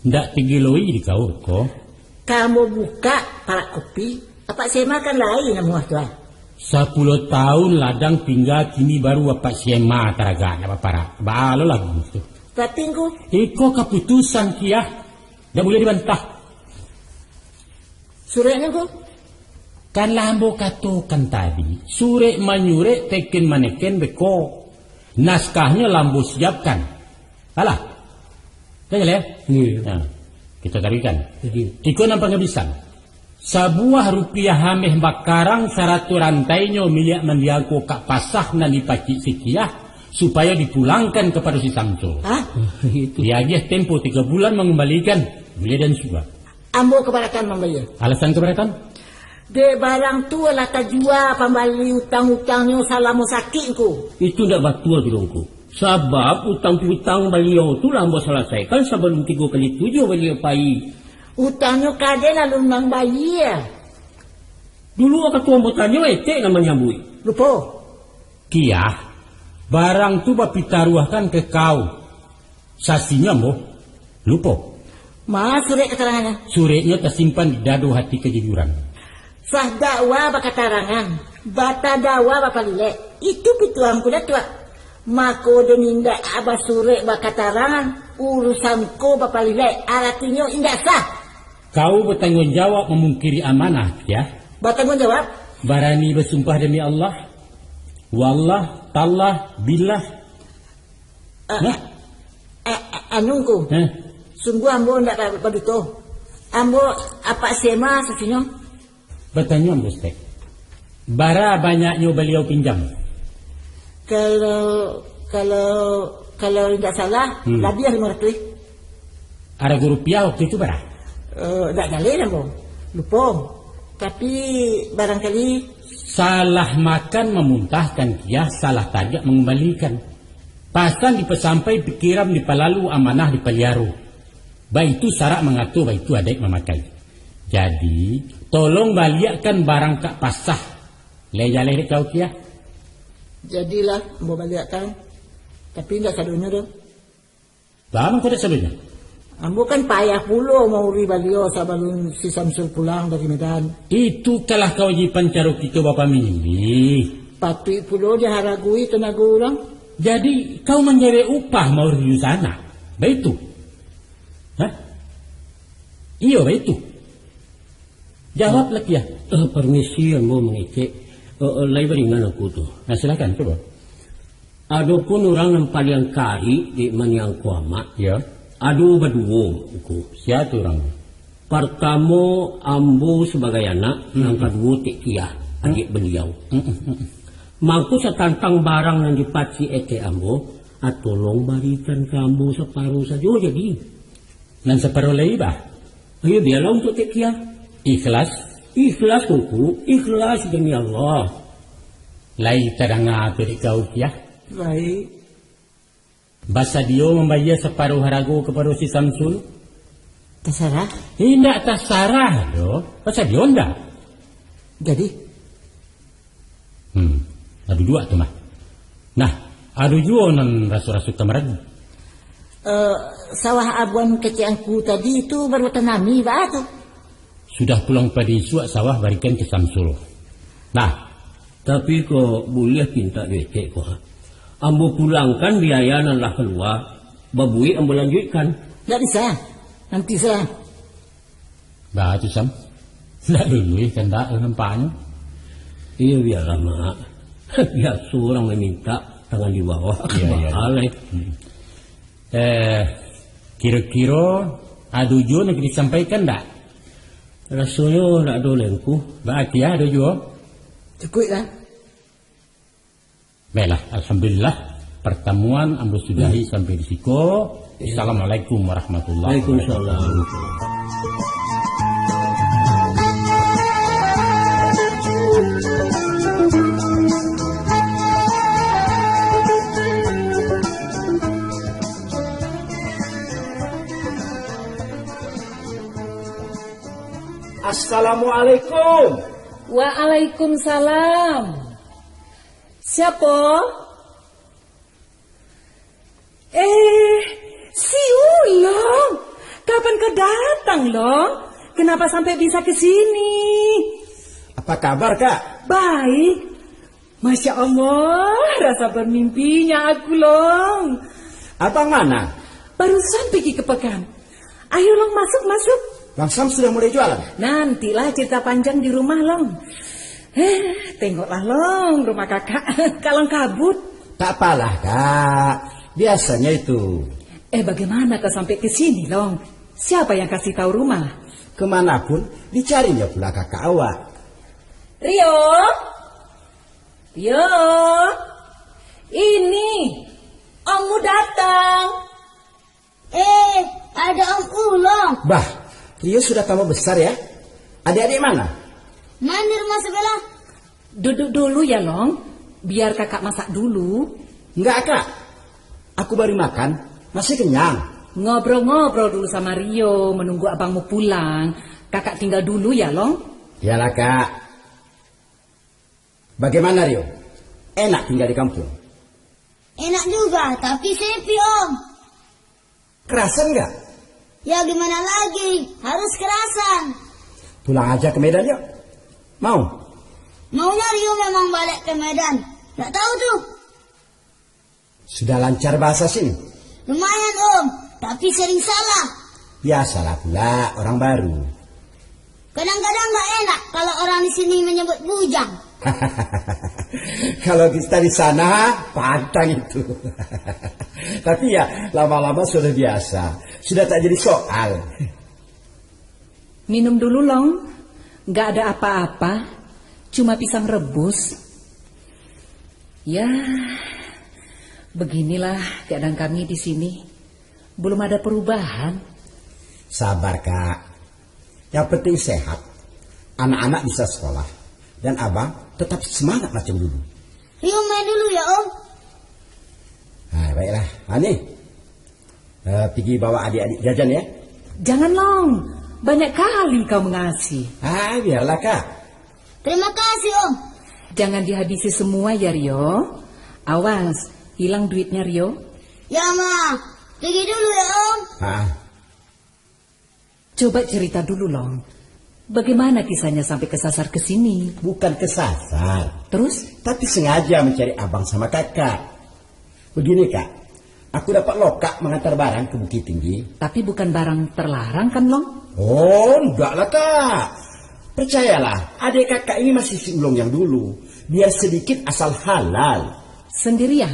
Ndak tigiloi di kau ko. Ka ambo bukak parak kopi, apak sema kan lai namuah tu, ah. Sapuluah taun ladang tingga, kini baru apak sema taragak nak baparak. Baa lo lagu tu. Tapi, Ngku. Iko kaputusan, Kiah. Ndak buliah dibantah. Sureknyo, Ngku? Kan lah ambo katokan tadi, surek manyurek, teken maneken beko. Naskahnyo lah ambo siapkan. Alah. Dah jaleh? Iyo. Nah, kito taruihkan. Jadi. Iko nan pangabisan. Sabuah rupiah ameh bakarang, sarato rantainyo miliak mandiangko ka pasah nan dipacik si Kiah, Supayo dipulangkan kapado si Samsul. Hah? Itu. Diagiah tempo tigo bulan mangambalikan, buliah dan suah. Ambo kabaratan mambayia. Alasan kabaratan? Dek barang tu lah tajua pambali utang-utangnyo salamo sakik, Ngku. Itu ndak batua tu, Ngku. Sabab utang piutang baliau tu lah ambo salasaikan sabalun tigo kali tujuah baliau pai. Utangnyo ka den alun mambayia. Dulu wakatu ambo tanyo, etek nan manyambuik. Lupo. Kiyah, barang tu bapitaruahkan ka kau. Sasinyo ambo lupo. Ma surek katarangannyo? Sureknyo tasimpan di dado hati kajujuran. Sah dakwa bakatarangan, batadawa bapalilek. Itu pituah Ngku Datuak. Mako, den indak basurek bakatarangan, urusan ko bapalilek, aratinyo indak sah. Kau batangguang jawab mamungkiri amanah, Kiyah? Batangguang jawab? Barani basumpah demi Allah? Wallah, tallah, billah. Ah, Nah? ah, ah, anu, Ngku. Hah? Sungguah ambo indak ba-, baduto. Ambo apak sema sasinyo. Batanyo ambo, Stek. Bara banyaknyo baliau pinjam? Kalau, kalau, kalau indak salah, Hmm. labiah limo ratuih. Arago rupiah waktu itu bara? Eh, indak jaleh ambo. Lupo. Tapi, barangkali Salah makan mamuntahkan, Kiyah, salah tagak mangambalikan. Pasan dipasampai, pikiran dipalalu, amanah dipaliaro. Baitu sarak mangato, baitu adaik mamakai. Jadi, tolong baliakkan barang kak pasah. Lai jaleh dek kau, Kiyah? Jadilah, ambo baliakkan. Tapi indak sadonyo doh. Baa mangko dek sadonyo? Ambo kan payah pulo mauri baliau sabalun si Samsul pulang dari Medan. Itu kalah kawajiban caro kito bapamilih. Patuik pulo diharagui tanago urang. Jadi, kau manjarek upah mauri dunsanak? Baitu? Hah? Iyo, baitu. Jawablah, Kiyah. Eh, permisi, ambo mangecek. Eh, eh, lai baringan aku tu. Nah, silakan, cubo. Adopun urang nan paliang karik dek maniang ko amak, Ya. ado baduo, Ngku. Sia tu urang? Partamo, ambo sabagai anak, Hmm. nan kaduo Tek Kiyah, Hmm. adiak baliau. Hmm, hmm, hmm. Mangko satantang barang nan dipacik etek ambo, ah, tolong barikan ka ambo saparo sajo jadi. Nan saparo lai, bah? Iyo, bialah untuak Tek Kiyah. Ikhlas? Ikhlas, Ngku. Ikhlas demi Allah. Lai tadanga tu dek kau, Kiyah? Baik. Basadio mambayia saparo harago kapado si Samsul? Tasarah. Indak tasarah doh. Basadio ndak? Jadi? Hmm, lah duduak tu mah. Nah, ado juo nan raso-raso ka maragu. Eh, sawah abuan kecek Ngku tadi tu baru tanami, baa tu? Sudah pulang padi isuak sawah barikan ka Samsul. Nah. Tapi ko buliah pintak jo etek ko, ha? Ambo pulangkan biaya nan lah kalua, babuek ambo lanjuikkan. Ndak bisa. Nanti salah. Baa tu, Sam? Ndak luluih kandak nampaknyo. Iyo, bialah, Mak. Biaso urang mamintak tangan di bawah. Iyo, iyo. Baa lai. Hmm. Eh, kiro-kiro ado juo nan ka disampaikan ndak? Rasonyo ndak ado lai, Ngku. Baa, Kiyah, ado juo? Cukuik lah. Baiklah, alhamdulillah, partamuan ambo sudahi sampai di siko. Assalamualaikum warahmatullahi wabarakatuh. Waalaikumsalam. Assalamualaikum. Waalaikumsalam. Siapo? Eh, si Ulong. Kapan kau datang, Long? Kenapa sampai bisa ke sini? Apa kabar, Kak? Baik. Masya Allah, rasa bermimpinya aku, Long. Abang mana? Barusan pergi ke pekan. Ayo, Long, masuk, masuk. Bang Sam sudah mulai jualan? Nantilah cerita panjang di rumah, Long. Eh, tengoklah, Long, rumah kakak. Kalang kabut. Tak apalah, Kak. Biasanya itu. Eh, bagaimana kau sampai ke sini, Long? Siapa yang kasih tahu rumah? Kemanapun, dicarinya pula kakak awak. Rio? Rio? Ini, Om Mu datang. Eh, ada Om Ulong. Bah, Rio sudah tambah besar ya. Adik-adik mana? Main di rumah sebelah. Duduk dulu ya, Long. Biar kakak masak dulu. Enggak, Kak. Aku baru makan, masih kenyang. Ngobrol-ngobrol dulu sama Rio, menunggu abangmu pulang. Kakak tinggal dulu ya, Long. Iyalah, Kak. Bagaimana, Rio? Enak tinggal di kampung? Enak juga, tapi sepi, Om. Kerasan nggak? Ya, gimana lagi? Harus kerasan. Pulang aja ke Medan, yuk. Mau? Maunya Rio memang balik ke Medan. Nggak tahu tuh. Sudah lancar bahasa sini? Lumayan, Om, tapi sering salah. Biasalah pula orang baru. Kadang-kadang nggak enak kalau orang di sini menyebut bujang. Kalau kita di sana, pantang itu. Tapi ya, lama-lama sudah biasa. Sudah tak jadi soal. Minum dulu, Long. Nggak ada apa-apa. Cuma pisang rebus. Ya, beginilah keadaan kami di sini. Belum ada perubahan. Sabar, Kak. Yang penting sehat. Anak-anak bisa sekolah. Dan Abang tetap semangat macam dulu. Rio main dulu ya, Om. Nah, baiklah. Ah, ni. Eh, pergi bawa adik-adik jajan ya. Jangan, Long. Banyak kali kau mengasih. Ah, biarlah, Kak. Terima kasih, Om. Jangan dihabisi semua ya, Rio. Awas, hilang duitnya, Rio. Ya, Ma. Pergi dulu ya, Om. Ah. Coba cerita dulu, Long. Bagaimana kisahnya sampai kesasar ke sini? Bukan kesasar. Terus? Tapi sengaja mencari abang sama kakak. Begini, Kak. Aku dapat lokak mengantar barang ke Bukittinggi. Tapi bukan barang terlarang, kan, Long? Oh, enggak lah, Kak. Percayalah, adik kakak ini masih si Ulong yang dulu. Biar sedikit asal halal. Sendirian?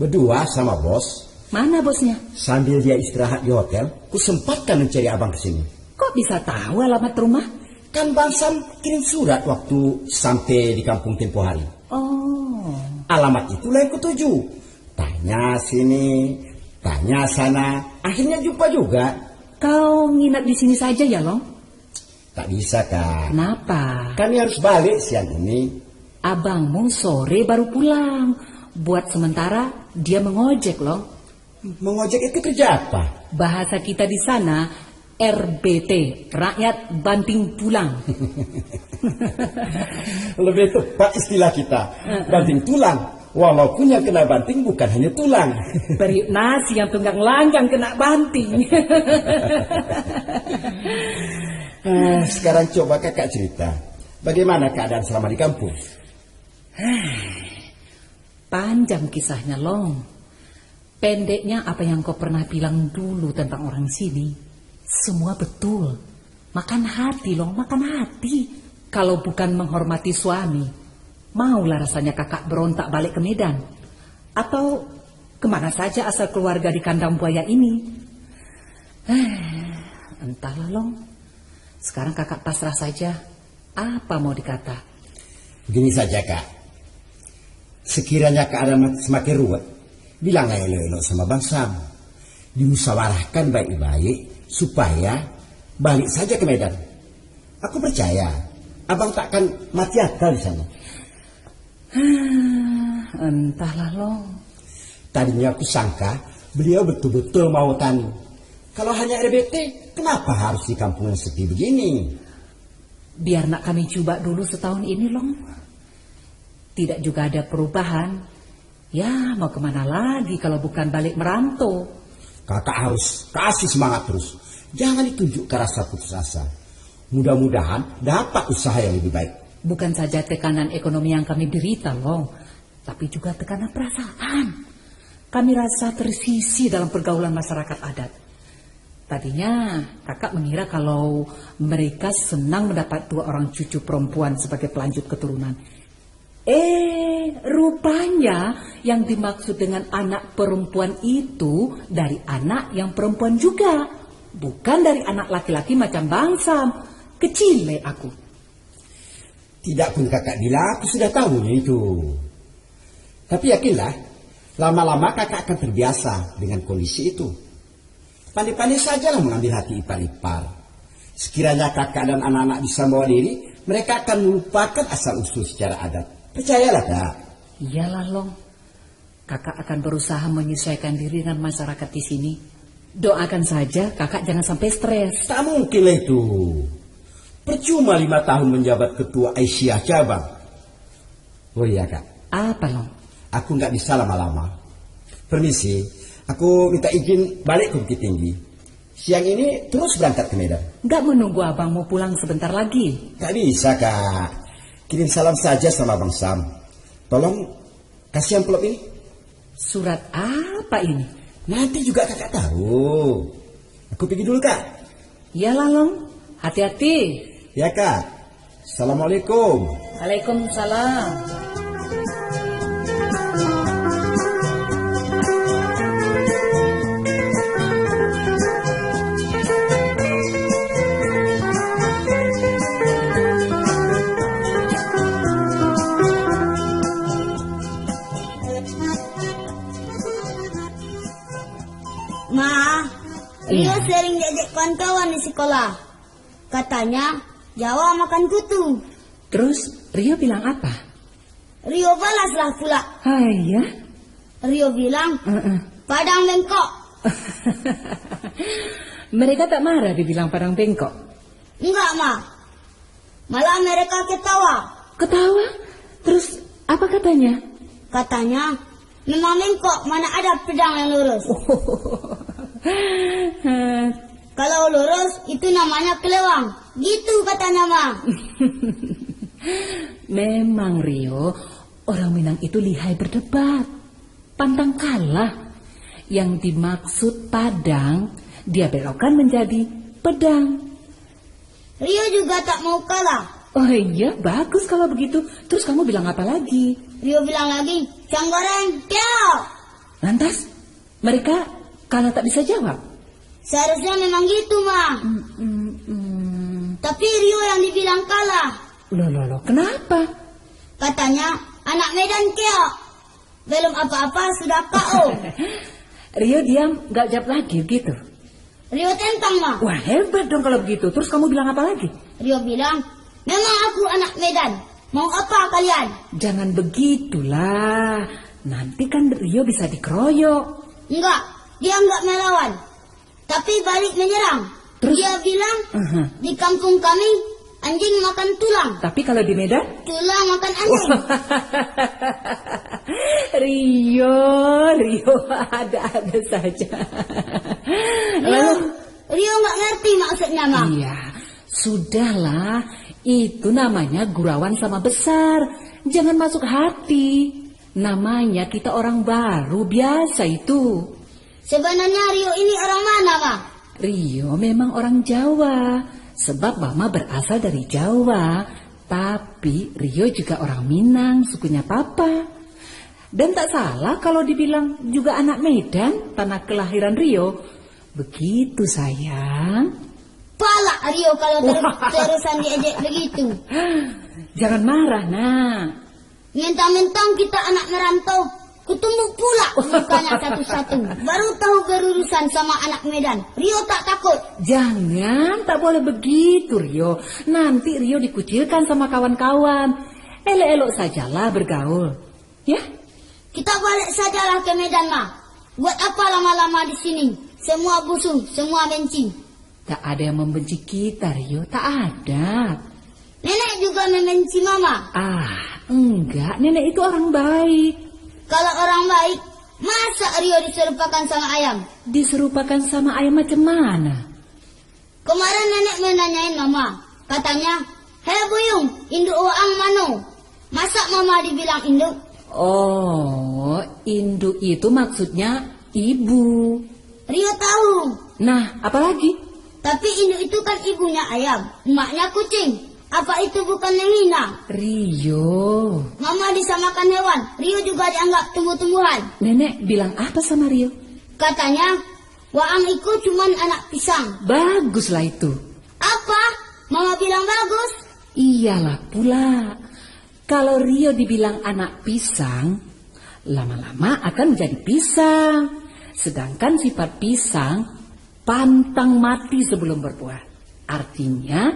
Berdua sama bos. Mana bosnya? Sambil dia istirahat di hotel, ku sempatkan mencari abang ke sini. Kok bisa tahu alamat rumah? Kan Bang Sam kirim surat waktu sampai di kampung tempo hari. Oh. Alamat itulah yang kutuju. Tanya sini, tanya sana, akhirnya jumpa juga. Kau nginap di sini saja ya, Long? Tak bisa, Kak. Kenapa? Kami harus balik siang ini. Abangmu sore baru pulang. Buat sementara, dia mengojek, Long. Mengojek itu kerja apa? Bahasa kita di sana, R B T, rakyat banting tulang. Lebih tepat istilah kita, heeh, banting tulang. Walaupun yang kena banting bukan hanya tulang. Periuk nasi yang tunggang langgang kena banting. Eh, sekarang coba kakak cerita, bagaimana keadaan selama di kampung? Panjang kisahnya, Long. Pendeknya, apa yang kau pernah bilang dulu tentang orang sini, semua betul. Makan hati, Long, makan hati. Kalau bukan menghormati suami, maulah rasanya kakak berontak balik ke Medan. Atau kemana saja asal keluarga di kandang buaya ini? Eh, entahlah, Long. Sekarang kakak pasrah saja. Apa mau dikata? Begini saja, Kak. Sekiranya keadaan semakin ruwet, bilanglah elok-elok sama Bang Sam. Dimusyawarahkan baik-baik supaya balik saja ke Medan. Aku percaya, Abang takkan mati akal di sana. Entahlah, Long. Tadinya aku sangka beliau betul-betul mau tani. Kalau hanya R B T, kenapa harus di kampung yang sepi begini? Biar nak kami jubak dulu setahun ini, Long. Tidak juga ada perubahan. Ya, mau kemana lagi kalau bukan balik merantau? Kakak harus kasih semangat terus. Jangan ditunjukkan rasa putus asa. Mudah-mudahan dapat usaha yang lebih baik. Bukan saja tekanan ekonomi yang kami derita, Long, tapi juga tekanan perasaan. Kami rasa tersisih dalam pergaulan masyarakat adat. Tadinya, kakak mengira kalau mereka senang mendapat dua orang cucu perempuan sebagai pelanjut keturunan. Eh, rupanya yang dimaksud dengan anak perempuan itu dari anak yang perempuan juga, bukan dari anak laki-laki macam Bang Sam. Kecil aku. Tidak pun kakak bilang, aku sudah tahu itu. Tapi yakinlah, Lama-lama kakak akan terbiasa dengan kondisi itu. Pandai-pandai sajalah mengambil hati ipar-ipar. Sekiranya kakak dan anak-anak bisa membawa diri, mereka akan melupakan asal-usul secara adat. Percayalah, Kak. Iyalah, Long. Kakak akan berusaha menyesuaikan diri dengan masyarakat di sini. Doakan saja kakak jangan sampai stres. Tak mungkin lah itu. Percuma lima tahun menjabat ketua Aisyah cabang. Oh iya, Kak. Apa, Long? Aku nggak bisa lama-lama. Permisi, aku minta izin balik ke Bukittinggi. Siang ini terus berangkat ke Medan. Nggak menunggu abang mau pulang sebentar lagi? Nggak bisa, Kak. Kirim salam saja sama Bang Sam. Tolong kasih amplop ini. Surat apa ini? Nanti juga kakak tahu. Aku pergi dulu, Kak. Iyalah, Long. Hati-hati. Ya, Kak. Assalamualaikum. Waalaikumsalam. Ma, Rio Iya. sering diajak kawan-kawan di sekolah. Katanya, Jawa makan kutu. Terus, Rio bilang apa? Rio balaslah pula. Hai, ya? Rio bilang, Heeh. "Padang bengkok." Mereka tak marah dibilang padang bengkok? Enggak, Ma. Malah mereka ketawa. Ketawa? Terus, apa katanya? Katanya, "Memang bengkok, mana ada pedang yang lurus." "Kalau lurus, itu namanya kelewang." Gitu katanya, Ma. Memang, Rio, orang Minang itu lihai berdebat. Pantang kalah. Yang dimaksud padang, dia belokkan menjadi pedang. Rio juga tak mau kalah. Oh iya, bagus kalau begitu. Terus kamu bilang apa lagi? Rio bilang lagi, "Pisang goreng, keok." Lantas, mereka kalah tak bisa jawab? Seharusnya memang gitu, Ma. Mm, mm, mm. Tapi Rio yang dibilang kalah. Loh, loh, loh, kenapa? Katanya, "Anak Medan keok. Belum apa-apa, sudah K O." Rio diam, gak jawab lagi gitu? Rio tentang, Ma. Wah, hebat dong kalau begitu. Terus kamu bilang apa lagi? Rio bilang, "Memang aku anak Medan. Mau apa kalian?" Jangan begitulah. Nanti kan Rio bisa dikeroyok. Enggak, dia enggak melawan. Tapi balik menyerang. Terus? Dia bilang, Aha. "Di kampung kami, anjing makan tulang." Tapi kalau di Medan? "Tulang makan anjing." Rio, Rio, ada-ada saja. Rio, Lalu? Rio nggak ngerti maksudnya, Ma. Iya, sudahlah. Itu namanya gurauan sama besar. Jangan masuk hati. Namanya kita orang baru, biasa itu. Sebenarnya Rio ini orang mana, Ma? Rio memang orang Jawa, sebab Mama berasal dari Jawa. Tapi Rio juga orang Minang, sukunya Papa. Dan tak salah kalau dibilang juga anak Medan, tanah kelahiran Rio. Begitu, sayang. Palak Rio kalau terus-terusan diejek begitu. Jangan marah, Nak. Mentang-mentang kita anak merantau, kutumbuk pula mukanya satu-satu. Baru tahu berurusan sama anak Medan. Rio tak takut. Jangan, tak boleh begitu, Rio. Nanti Rio dikucilkan sama kawan-kawan. Elok-elok sajalah bergaul. Ya? Kita balik sajalah ke Medan, Ma. Buat apa lama-lama di sini? Semua musuh, semua benci. Tak ada yang membenci kita, Rio. Tak ada. Nenek juga membenci Mama. Ah, enggak. Nenek itu orang baik. Kalau orang baik, masa Rio diserupakan sama ayam? Diserupakan sama ayam macam mana? Kemarin nenek menanyain Mama. Katanya, "Hei Buyung, induk waang mano?" Masa Mama dibilang induk? Oh, induk itu maksudnya ibu. Rio tahu. Nah, apalagi? Tapi induk itu kan ibunya ayam, emaknya kucing. Apa itu bukan menghina? Rio. Mama disamakan hewan, Rio juga dianggap tumbuh-tumbuhan. Nenek bilang apa sama Rio? Katanya, "Waang iko cuman anak pisang." Baguslah itu. Apa? Mama bilang bagus? Iyalah pula. Kalau Rio dibilang anak pisang, Lama-lama akan menjadi pisang. Sedangkan sifat pisang pantang mati sebelum berbuah. Artinya,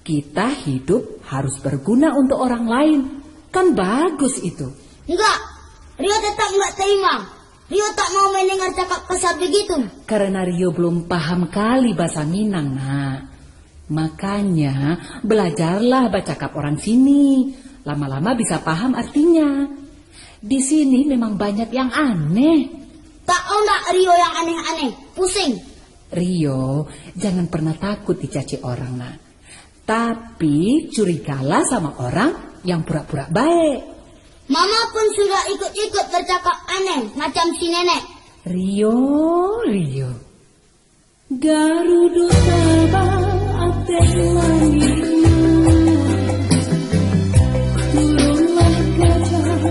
kita hidup harus berguna untuk orang lain. Kan bagus itu. Enggak, Rio tetap enggak terima. Rio tak mau mendengar cakap kasar begitu. Karena Rio belum paham kali bahasa Minang, nak. Makanya, belajarlah bacakap orang sini. Lama-lama bisa paham artinya. Di sini memang banyak yang aneh. Tak nak Rio yang aneh-aneh, pusing. Rio, jangan pernah takut dicaci orang, nak. Tapi curigalah sama orang yang pura-pura baik. Mama pun sudah ikut-ikut bercakap aneh macam si nenek. Rio, Rio. Garudo tabang ateh langik, turunlah gajah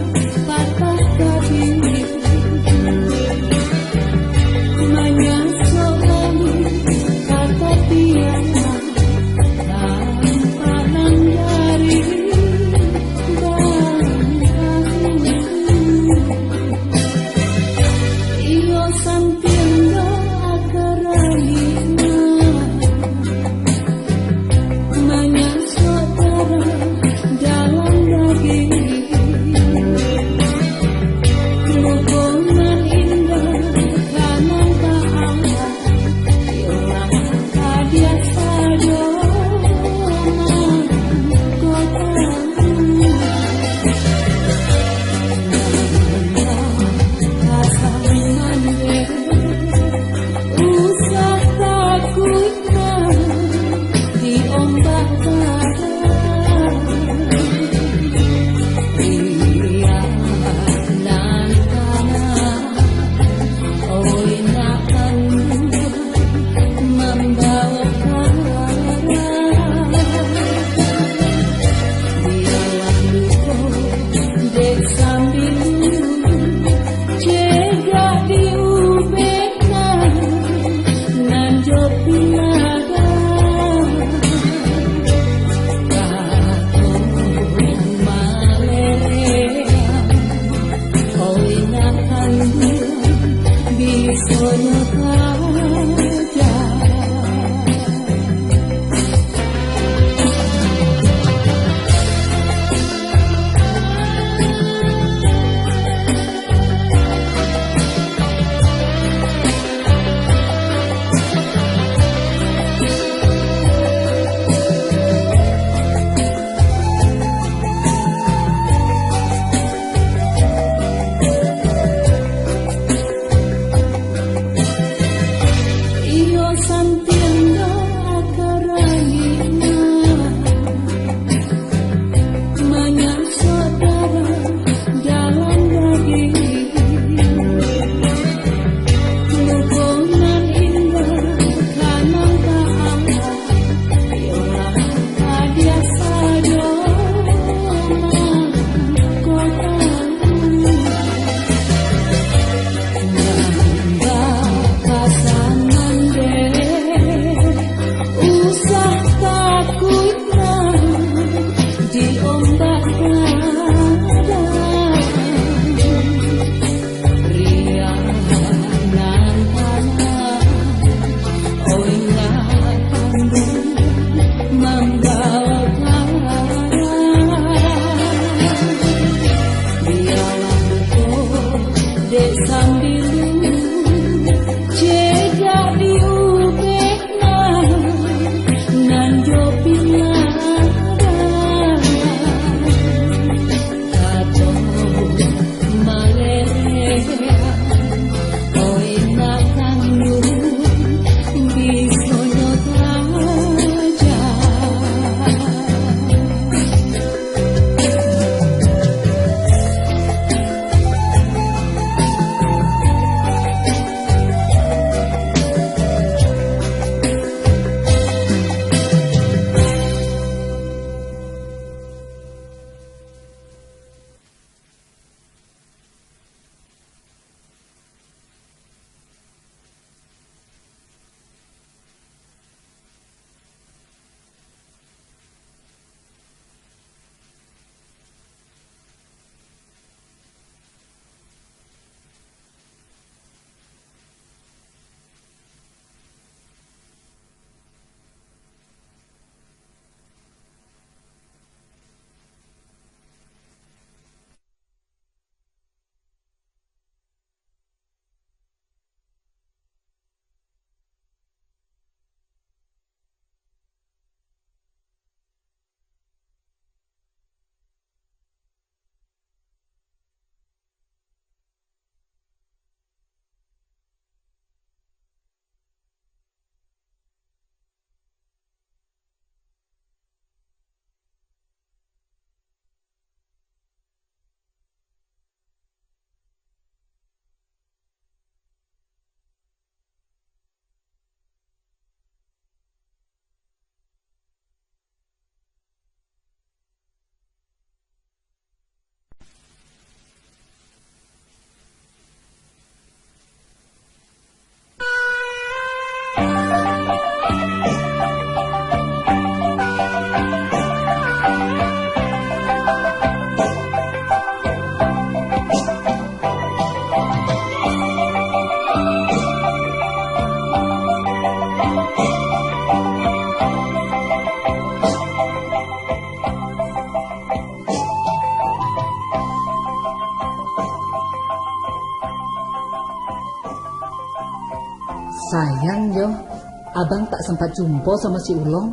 patah kabik, manyasok lalu ka tapian. Abang tak sempat jumpa sama si Ulong.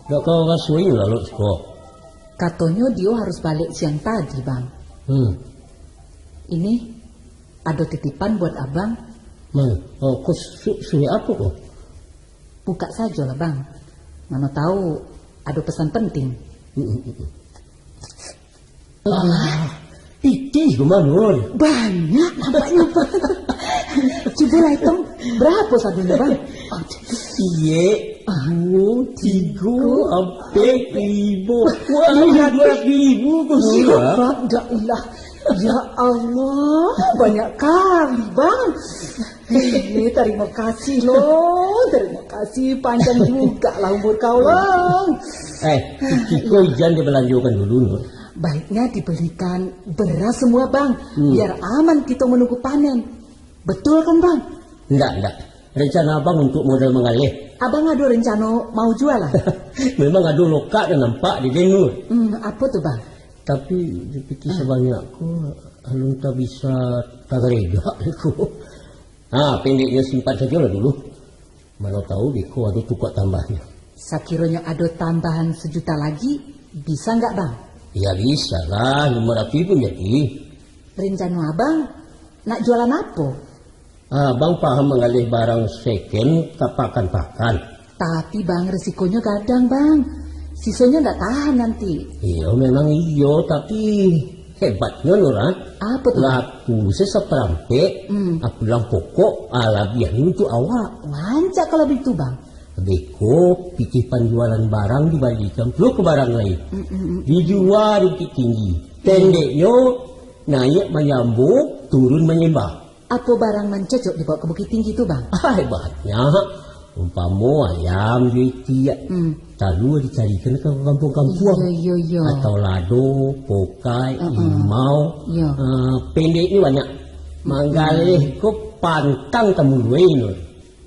Dak ka raso inyo lalok siko. Katonyo dio harus balik siang tadi, Bang. Hmm. Ini ado titipan buat Abang. Man, oh, ko su-, surek apo ko? Buka sajolah, Bang. Mano tahu ado pesan penting. Hmm, hmm, hmm. Ah, pitih ko, Manur. Banyak nampaknyo, Bang. Cubolah itong, barapo sadonyo, Bang? Aduh. Ciek, duo, tigo, ampek, limo. Wah, duo belas ribu ko, Bang. Bang, dak ilah. Ya Allah, banyak kali, Bang. Eh, tarimo kasih, Long. Tarimo kasih, panjang jugalah umur kau, Long. Eh, pitih ko jan dibalanjokan dulu, Nur. Baiknya dibelikan beras semua, Bang. Hmm. Biar aman kito menunggu panen. Betul kan, Bang? Ndak, ndak. Rencana Abang untuk modal manggaleh. Abang ado rencana mau jual lah? Memang ado lokak nan nampak di den, Nur. Hmm, apo tu, Bang? Tapi, dipikir sabanyak ko, alun tabisa tagaregak ko. Ha, pendeknyo simpan sajolah dulu. Mano tahu beko ado tukak tambahnyo. Sakironyo ado tambahan sejuta lagi, bisa nggak, Bang? Ya, bisa lah, limo ratuih pun jadi. Rencana Abang nak jualan apo? Abang paham manggaleh barang second ka pakan-pakan. Tapi, Bang, risikonyo gadang, Bang. Sisonyo ndak tahan nanti. Iyo, memang iyo, tapi hebatnyo, Nur, ah. Apo tu, Bang? Laku se saparampek, hmm, ah, pulang pokok, ah, labiahnyo untuak awak. Rancak kalau begitu, Bang. Beko, pitih panjualan barang dibalikan pulo ka barang lain. Mm, mm, mm. Dijua di Bukittinggi. Pendeknyo, naiak manyambo, turun manyembah. Apo barang nan cocok dibawa ka Bukittinggi tu, Bang? Ai, banyak. Umpamo ayam jo itiak. Hmm. Talua dicarikan ka kampuang-kampuang. Iyo, iyo, iyo. Atau lado, pokai, uh-uh, limau. Iyo. Ah, pendeknyo banyak. Manggaleh ko pantang tamuluai, Nur.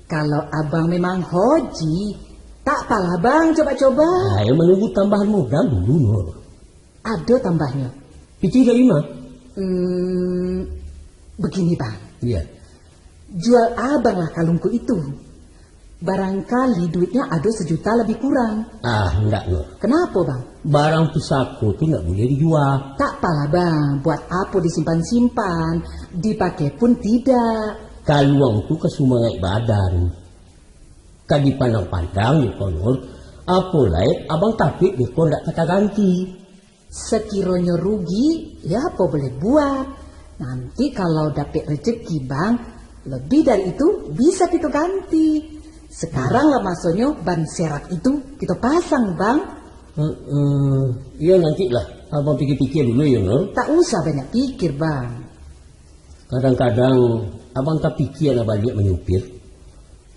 Kalau Abang memang hoji, tak apalah, Bang, coba-coba. Ai, manunggu tambahan modal dulu, Nur. Ado tambahnyo. Pitih dari ma? Hmm, begini, Bang. Iya. Jual Abang lah kalungku itu. Barangkali duitnya ado sejuta lebih kurang. Ah, ndak, Nur. Kenapa, Bang? Barang pusako tu ndak buliah dijua. Tak apalah, Bang. Buat apo disimpan-simpan? Dipakai pun tidak. Kaluang tu ka sumangaik badan. Ka dipandang-pandang, yo, Nur. Apo lai, Abang takuik beko ndak ka taganti. Sekironyo rugi, ya apo boleh buat. Nanti kalau dapek rezeki, Bang, lebih dari itu bisa kito ganti. Sekarang lah masonyo ban serap itu kito pasang, Bang. Heeh. Iyo, nantilah. Abang pikir-pikir dulu, yo, Nur. Tak usah banyak pikir, Bang. Kadang-kadang, Abang tapikia nak baliak manyupir.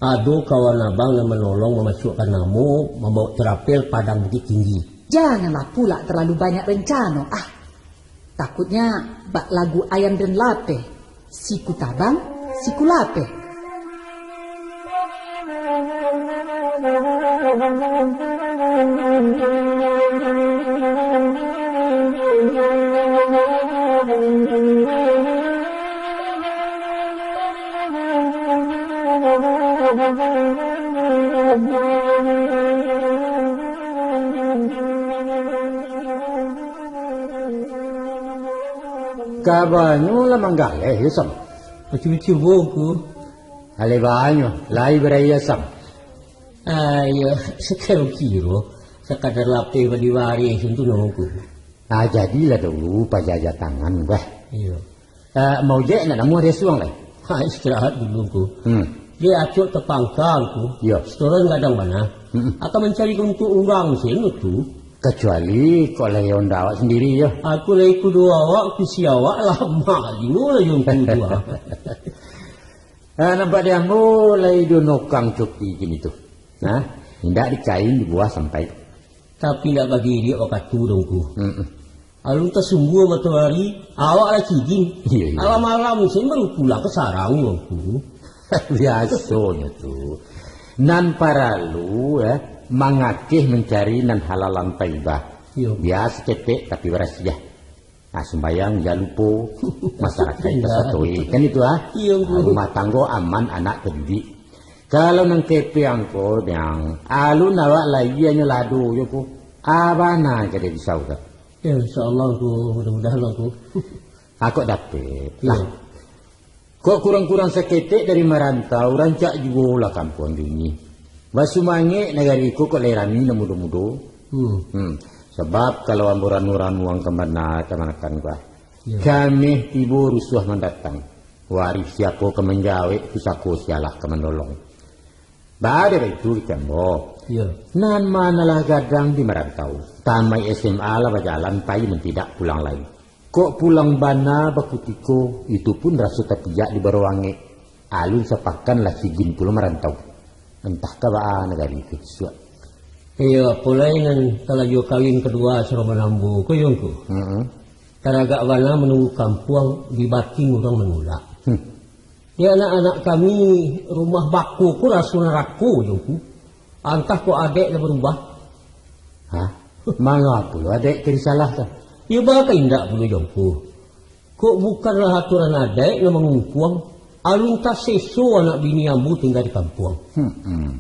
Ado kawan abang nan manolong mamasuakkan namo, mambao travel Padang Bukittinggi. Janganlah pula terlalu banyak rencano, ah. Takutnya bak lagu Ayam den Lapeh, siku tabang, siku lapeh. Kabanyo lah manggaleh, yo, Sam? Bacubo-cubo, Ngku. Alai banyo, lai baraiya, Sam? Ah, iyo, sakiro-kiro, sakadar lapeh badi bareh, untu no, Ngku. Ah, jadilah dulu pajaja tangan, bah. Iyo. Ah, mau jek nak namuah dia suang lai? Ha, istirahat dulu, Ngku. Hmm. Dia acok tapangka, Ngku. Iyo. Setoran gadang bana. Hmm. Akan mancari untuak urang seno tu. Kecuali kok lai onda awak sendiri, yo. Aku lai kudo awak, kusi awak lamak limo lah yo, Ngku, tu, ah. Ah, nampak di ambo lai duo nokang cuti kini tu. Nah, indak dikain dibuah sampai. Tapi indak bagiriak wakatu doh, Ngku. Mm-mm. Alun tasumbua matoari, awak lah ciding. Iyo, iyo. Alam-alam sen baru pulang ka sarang, Ngku. Biasonyo tu. Nan paralu, eh, mangakeh mancari nan halalan taibah. Iyo. Biaso ketek tapi barasiah. Ah, sumbayang jan lupo, masyarakaik tasatoi. Kan itu, ah? Iyo, Ngku. Ah, rumah tanggo aman, anak tadidik. Kalau nan kepeng ko, Dang, alun awak layianyo lado jo ko. Abana ka dia risau ka. Ya, insyaallah ko, mudah-mudahan lah ko. Akok dapek. Ya. Lah. Kok kurang-kurang saketek dari marantau, rancak juo lah kampuang dini. Basumangek nagari ko kok lai rami nan mudo-mudo. Hmm. Hmm. Sabab kalau ambo ranu-ranuang ka bana kamanakan ko ah. Ya. Kameh tibo rusuah mandatang. Warih siapo ka manjawek, pusako sialah ka manolong. Bade baitu kecek ambo. Ya. Nan manalah gadang di marantau. Tamai S M A lah bajalan, pai nan tidak pulang lai. Kok pulang bana bakutiko, itu pun raso tapijak di baruangek. Alun sapakan lah sijin pulo marantau. Antah ka baa nagari tu suak. Iyo, apo lai nan talajo kawin kaduo saro manambo ko, Yongku. Heeh. Taragak bana manunggu kampuang di batin urang manulak. Hmm. Di anak-anak kami, rumah bako ko raso narako, Yongku. Antah kok adaik lah barubah. Hah? Mangapo lo adaik ka disalahkan? Iyo, baa ka indak pulo, Yongku. Kok bukanlah aturan adaik nan mangungkuang, alun taseso anak bini ambo tingga di kampuang. Hmm, hmm.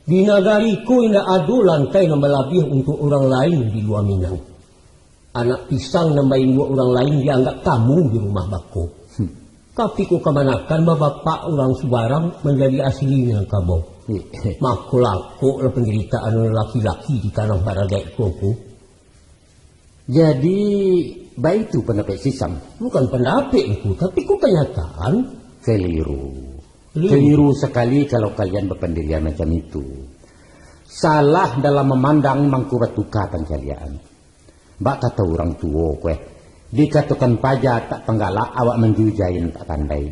Di nagari ko indak ado lantai nan balabiah untuak urang lain di lua Minang. Anak pisang nan bainduak urang lain dianggap tamu di rumah bako. Hmm. Tapi kok kamanakan babapak urang subarang manjadi asli Minangkabau. Mako langkoklah pandiritaan laki-laki di tanah baradaik ko, ko. Jadi, baitu pandapek Sisam? Bukan pandapek, Ngku, tapi ko kanyataan. Keliru. Keliru. Keliru sakali kalau kalian bapandirian macam itu. Salah dalam mamandang mangko batuka pancaliakan. Bak kato urang tuo ko eh, dikatokan paja tak panggalak, awak manjujai nan tak pandai.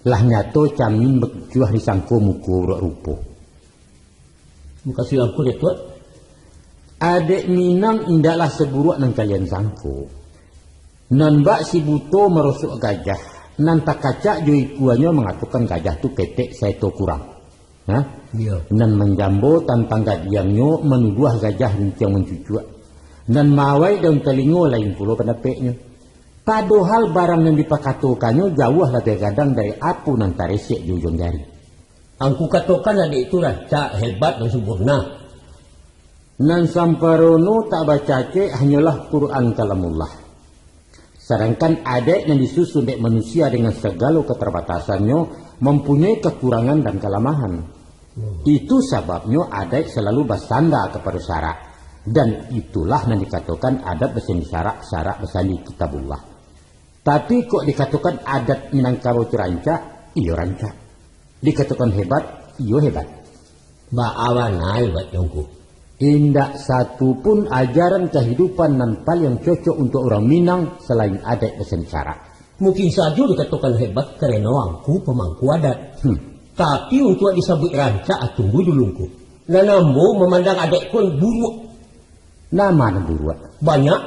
Lah nyato camin bakicuah disangko muko buruak rupo. Mukasuik angku, Datuak? Adaik Minang indaklah saburuak nan kalian sangko. Nan bak si buto marosok gajah, nan takacak jo ikuanyo mangatokan gajah tu ketek saeto kurang. Hah? Iyo. Nan manjambo tantang gadiangnyo manuduah gajah rinciang mancucuak. Nan maawai daun talingo lain pulo pandapeknyo. Padohal barang nan dipakatokannyo jauah labiah gadang dari apo nan taresek di ujuang jari. Angku katokan adaik tu rancak, hebat, dan sampurna. Nan samparono tak bacacek hanyolah Quran Kalamullah. Sadangkan adaik nan disusun dek manusia dengan sagalo katarbatasannyo mampunyoi kakurangan dan kalamahan. Hmm. Itu sababnyo adaik salalu basanda kapado syarak. Dan itulah nan dikatokan adat basandi syarak, syarak basandi Kitabullah. Tapi kok dikatokan adat Minangkabau tu rancak, iyo rancak. Dikatokan hebat, iyo hebat. Baa bana hebatnyo, Ngku? Indak satu pun ajaran kahidupan nan paliang cocok untuak urang Minang salain adaik basandi syarak. Mungkin sajo dikatokan hebat karano angku pamangku adat. Hmm. Tapi untuak disabuik rancak, tunggu dulu, Ngku. Nan ambo mamandang adaik ko buruak. Nama nan buruak? Banyak.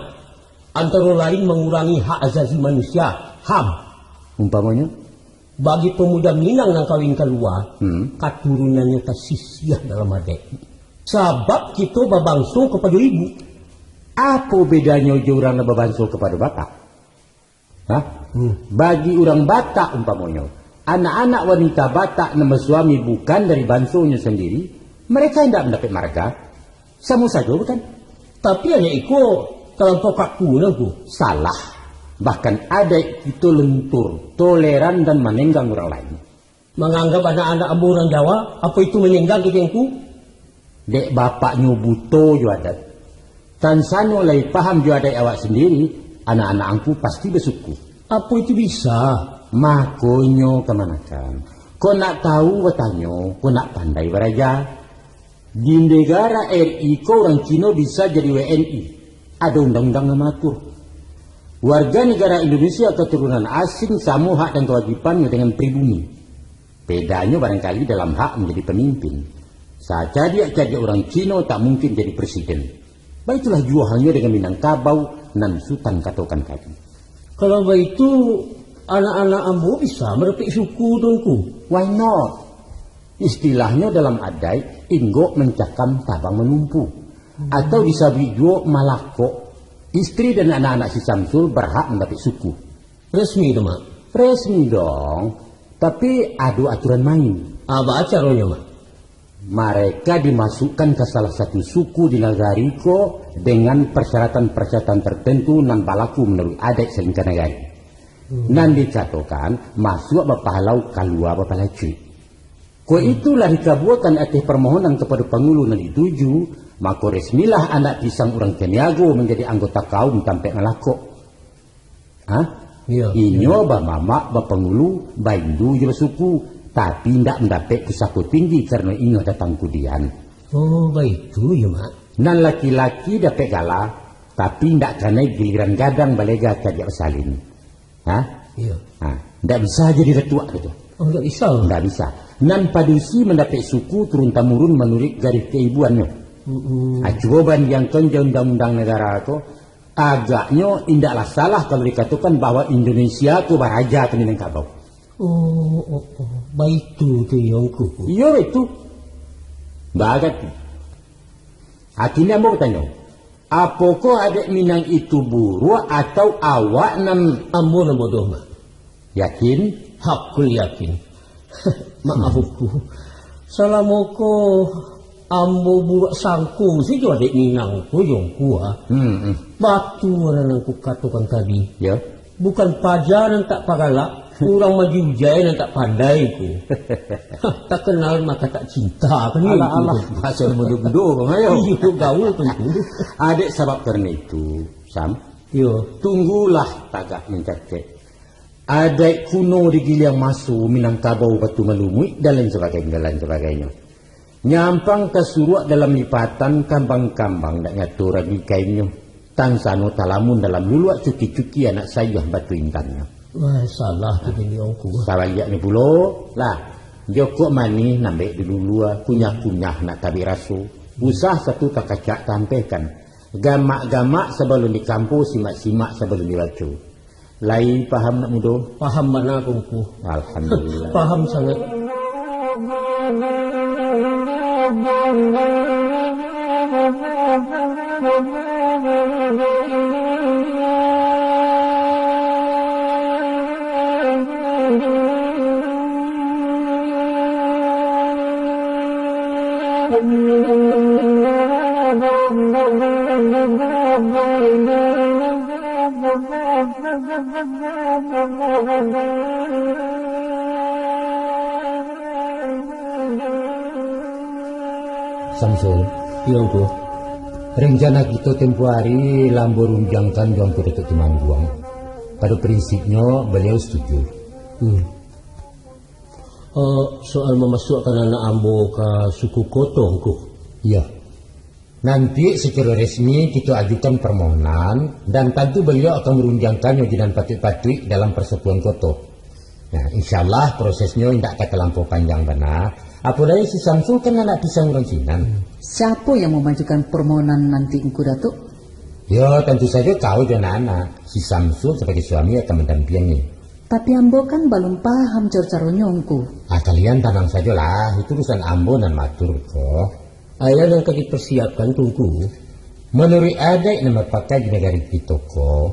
Antaro lain mangurangi hak azazi manusia, HAM. Umpamonyo? Bagi pamuda Minang nan kawin kalua, hmm, katurunannyo tasisiah dalam adaik. Sabab kito babanso kapado ibu. Apo bedanyo jo urang nan babanso kapado bapak? Hah? Hmm. Bagi urang Batak umpamonyo, anak-anak wanita Batak nan basuami bukan dari bansonyo sandiri, mereka indak mandapek marga. Samo sajo, bukan? Tapi adaik iko talampau kaku, Ngku. Salah. Bahkan adaik kito lentur, toleran, dan manenggang urang lain. Manganggap anak-anak ambo urang Jawa, apo itu manenggang, Ngku? Dek bapaknyo buto jo adat. Tan sanok lai paham jo adaik awak sandiri, anak-anak angku pasti basuku. Apo itu bisa? Makonyo kamanakan. Kok nak tahu batanyo, kok nak pandai baraja. Di negara R I ko urang Cino bisa jadi W N I. Ado undang-undang nan maatur. Warga negara Indonesia katurunan asing samo hak dan kawajibannyo dengan pribumi. Bedanyo barangkali dalam hak manjadi pamimpin. Sacadiak-cadiak urang Cino tak mungkin jadi presiden. Baitulah juo hanyo dengan Minangkabau nan Sutan katokan tadi. Kalau baitu, anak-anak ambo bisa mandapek suku tu, Ngku? Why not? Istilahnyo dalam adaik, inggok mancakam, tabang manumpu. Atau disabuik juo malakok. Istri dan anak-anak si Samsul barhak mandapek suku. Resmi tu, Mak? Resmi dong. Tapi ado aturan main. Ah, baa caronyo, Mak? Mereka dimasukkan ke salah satu suku di nagari ko dengan persyaratan-persyaratan tertentu nan balaku menurut adat salingka nagari. Hmm. Nan dikatokan, masuak bapahalau, kalua bapalacuik. Ko itulah dikabuakan ateh parmohonan kapado pangulu nan dituju, mako resmilah anak pisang urang Caniago manjadi anggota kaum tampek malakok. Ha? Iyo, inyo iyo. Bamamak, bapangulu, baindu jo basuku, tapi indak mandapek pusako tinggi karano inyo datang kudian. Oh, baitu yo, Mak. Nan laki-laki dapek gala, tapi indak kanai giliran gadang balega kajak basalin. Ha? Iyo. Ha, ndak bisa jadi datuak gitu. Oh, ndak bisa. Ndak bisa. Nan padusi mandapek suku turun tamurun manuruik garih kaibuannyo. Mm-mm. Ha, cubo bandiangkan jo undang-undang nagara ko, agaknyo indaklah salah kalau dikatokan bahwa Indonesia ko baraja ka Minangkabau. Oh, oh, oh. Baitu tu, Yongku. Iyo, baitu. Bagat tu. Akhirnyo ambo batanyo, apokoh adaik Minang itu buruak atau awak nan... Ambo nan bodoh, Mak. Yakin? Hakul yakin. Maaf, Ngku. Salamo ko ambo buruak sangko sajo adaik Minang ko jo Ngku, ah. Hmm, hmm. Batua nan Ngku katokan tadi. Ya. Bukan paja nan tak pagalak, urang majuijai nan tak pandai ko. Hah, tak kenal maka tak cinta, kan? Alah, itu alah, tu. Bahaso mudo-mudo, Bang, ayo. Iyo, gaul tu. Adaik sabab karano itu, Sam. Iyo. Tunggulah tagak mancacek. Adaik kuno digiliang maso, Minangkabau batu malumuik, dan lain sabagainyo, dan lain sabagainyo. Nyampang tasuruak dalam lipatan, kambang-kambang ndak nyato ragi kainnyo. Tansano talamun dalam luluak, cuki-cuki anak sayuah batu intannyo. Wah, salah tu, Ngku. Sabaliaknyo pulo, lah, jokok manih nambek dilulua, kunyah-kunyah nak tabik raso. Usah satu takacak tampehkan. Gamak-gamak sabalun dikampo, simak-simak sabalun dibaco. Lai paham nak mudo? Paham bana, Ngku. Alhamdulillah. Paham sangat. Samsul. Iyo, Ngku. Rencana kito tempo ari lah ambo rundiangkan jo Angku Datuak Tumangguang. Pado prinsipnyo, baliau setuju. Hmm. Eh, soal mamasuakkan anak ambo ka suku Koto, Ngku. Iyo. Nanti sacaro resmi kito ajukan parmohonan, dan tantu baliau akan marundiangkannyo jo nan patuik-patuik dalam parsatuan Koto. Nah, insyaallah prosesnyo indak ka talampau panjang bana. Apo lai si Samsul kan anak pisang urang sinan. Siapo yang mamajukan parmohonan nanti, Ngku Datuak? Yo, tantu sajo kau jo anak-anak. Si Samsul sabagai suami akan mandampiangi. Tapi ambo kan balun paham caro-caronyo, Ngku. Ah, kalian tanang sajolah, itu urusan ambo nan maatur ko. Alah nan ka diparsiapkan tu, Ngku? Manuruik adaik nan bapakai di nagari kito ko,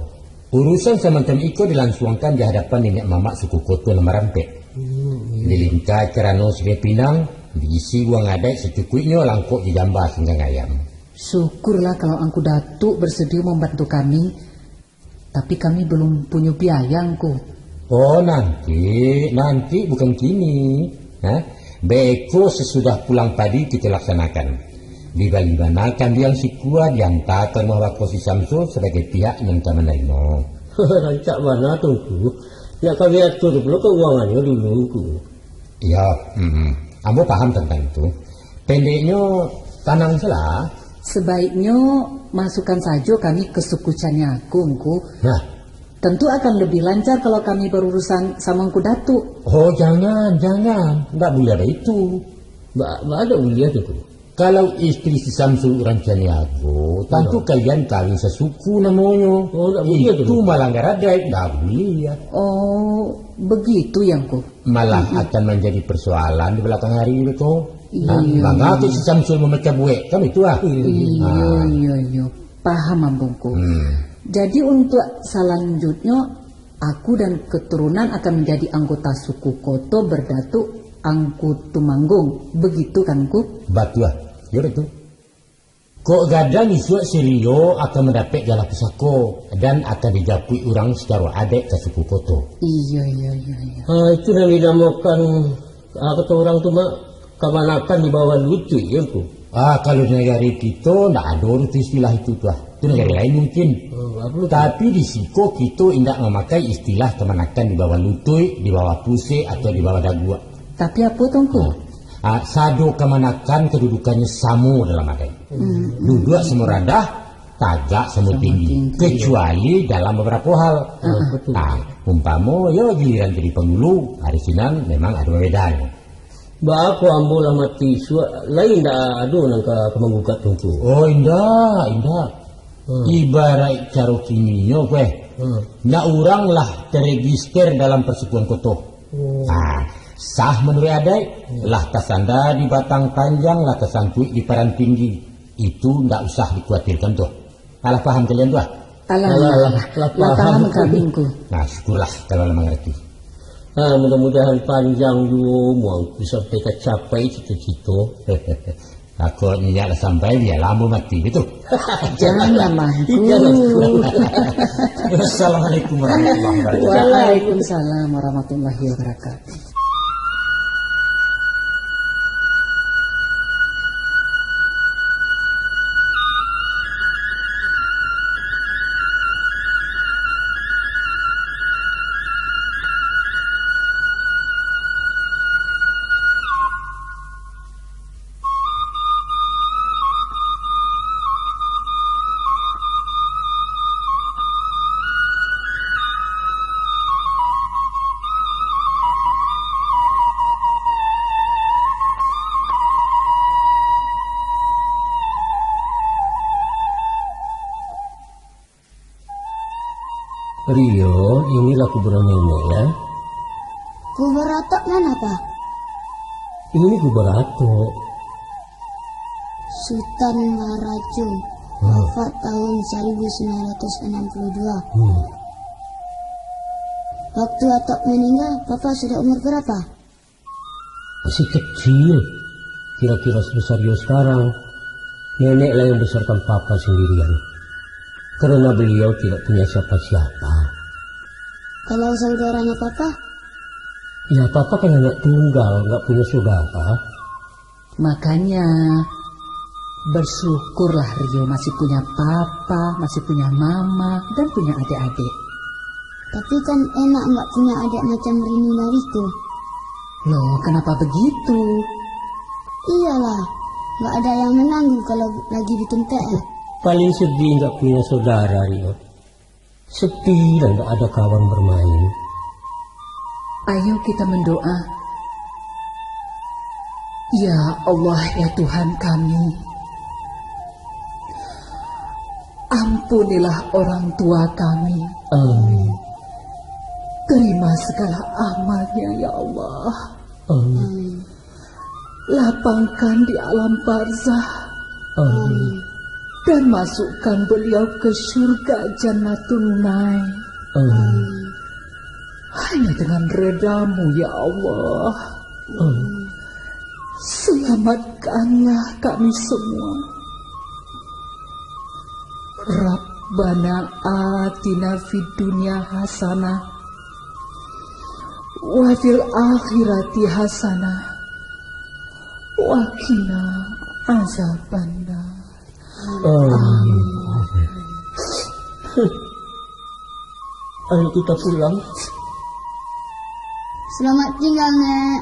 urusan samacam iko dilansuangkan di hadapan niniak mamak suku Koto nan marampek. Hmm, iyo. Dilingka carano Sungai Pinang, diisi guang adaik sacukuiknyo, langkok jo jamba singgang ayam. Syukurlah kalau Angku Datuak bersedia membantu kami. Tapi kami belum punyo biaya, Ngku. Oh, nanti, nanti bukan kini. Ha? Beko sasudah pulang padi kito laksanakan. Dibali bana kambiang sikua, diantakan rumah bako si Samsul sabagai pihak nan ka manarimo. Rancak bana tu, Ngku. Nak kami atur pulo kauangannyo dulu, Ngku. Iyo, mm-mm. Ambo paham tantang itu. Pendeknyo, tanang sajolah. Sebaiknyo, masukan sajo kami ka suku Caniago, Ngku. Nah. Tentu akan lebih lancar kalau kami berurusan sama Ngku Datuak. Oh, jangan, jangan. Ndak buliah baitu. Ba-, ba-, ndak buliah tu, Ngku. Kalau istri si Samsul urang Caniago, tantu kalian kawin sasuku namonyo. Oh, ndak buliah tu, Ngku. Itu malanggar adaik, ndak buliah. Oh, begitu yo, Ngku. Malah akan manjadi parsoalan di balakang ari beko. Iyo, ha? Iyo, manga iyo. Tu si Samsul mamacah buek, kan itu lah. Iyo, ha. Iyo, iyo. Paham ambo, Ngku. Hmm. Jadi, untuak salanjutnyo, aku dan keturunan akan manjadi anggota suku Koto berdatuak Angku Tumanggung, begitu kan, Ngku? Batua. Yo, batua. Kok gadang isuak si Rio akan mandapek galah pusako, dan akan dijapuik urang sacaro adaik ka suku koto. Iyo, iyo, iyo, iyo. Ah, itu nan dinamakan, ah, kato urang tu, Mak, kamanakan di bawah lutuik, yo, Ngku? Ah, kalau di nagari kito, ndak ado tu istilah itu, Tuah. Tu nagari lain mungkin. Oh, apo tu? Tapi di siko kito indak mamakai istilah kamanakan di bawah lutuik, di bawah pusek, atau di bawah daguak. Tapi apo tu, Ngku? Ah, ah, sado kamanakan kadudukannyo samo dalam adaik. Hmm. Duduak samo randah, tagak samo tinggi. Samo tinggi. Kecuali dalam babarapo hal. Ah, ah. Apo tu? Ah, umpamo, yo, giliran jadi pangulu, ari sinan memang ado babedanyo. Baa kok ambo lah mati isuak, lai indak ado nan ka, ka manggugat tu, Ngku? Oh, indak, indak. Hmm. Ibaraik caro kininyo, kueh. Hmm. Nyo urang lah taregister dalam parsukuan koto. Hmm. Ah, sah manuruik adaik, hmm, lah tasanda di batang panjang, lah tasangkuik di paran tinggi. Itu ndak usah dikuatirkan tu. Alah paham kalian tu, ah? Alah, alah, alah, alah, lah paham. Paham kami, Ngku. Nah, syukurlah kalau lah mangarati. Ha, mudah-mudahan panjang juo umua Ngku sampai tacapai cito-cito. Kok nyo lah sampai, bialah ambo mati, gitu. Janganlah, Ngku. Jangan, Ngku. Assalamualaikum warahmatullahi wabarakatuh. Waalaikumsalam warahmatullahi wabarakatuh. Rio, inilah kuburan nenek, ya. Kubur atok mana, Pak? Ini kubur atok. Sutan Maharajo, hmm, wafat tahun seribu sembilan ratus enam puluh dua. Hmm. Waktu atok meninggal, Papa sudah umur berapa? Masih kecil, kira-kira sebesar Rio sekarang. Nenek lah yang besarkan Papa sendirian, karena beliau tidak punya siapa-siapa. Kalau saudaranya Papa? Ya, Papa kan anak tunggal, nggak punya saudara. Makanya, bersyukurlah Rio masih punya papa, masih punya mama, dan punya adik-adik. Tapi kan enak nggak punya adik macam Rini Mariko. Loh, kenapa begitu? Iyalah, nggak ada yang menanggung kalau lagi bikin P R. Paling sedih nggak punya saudara, Rio. Sepi dan tak ada kawan bermain. Ayo kita mendoa. Ya Allah, ya Tuhan kami, ampunilah orang tua kami. Amin. Terima segala amalnya, ya Allah. Amin. Lapangkan di alam barzah. Amin. Dan masukkan beliau ke surga Jannatun Naim. Amin. Hanya dengan redamu, ya Allah. Amin. Selamatkanlah kami semua. Rabbana atina fid dunya hasanah, wa fil akhirati hasanah, wa qina azabannar. Amin. Ayo kita pulang. Selamat tinggal, Nek.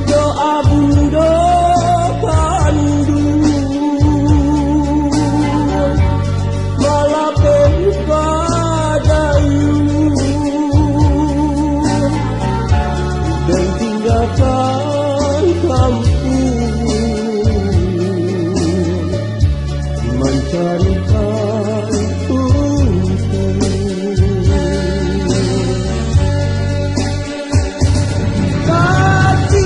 Doa bundo kanduang malapeh padayu, dan tinggalkan kampuang mancarikan untung. Tapi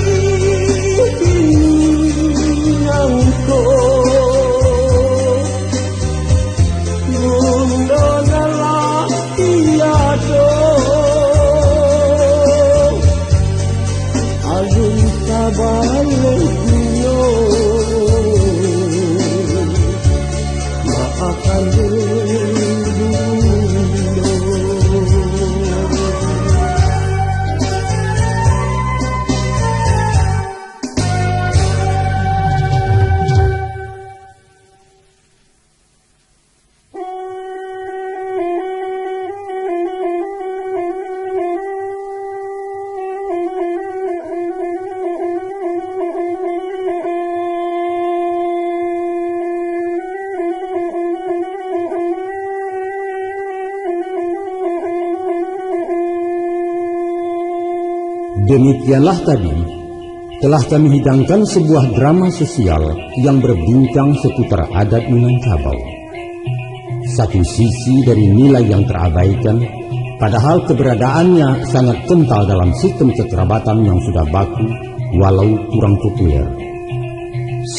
kini angko bundo nan lah tiado, alun sabaleh bundo maafkan dek bundo. Demikianlah tadi telah kami hidangkan sebuah drama sosial yang berbincang seputar adat Minangkabau. Satu sisi dari nilai yang terabaikan, padahal keberadaannya sangat kental dalam sistem kekerabatan yang sudah baku, walau kurang populer.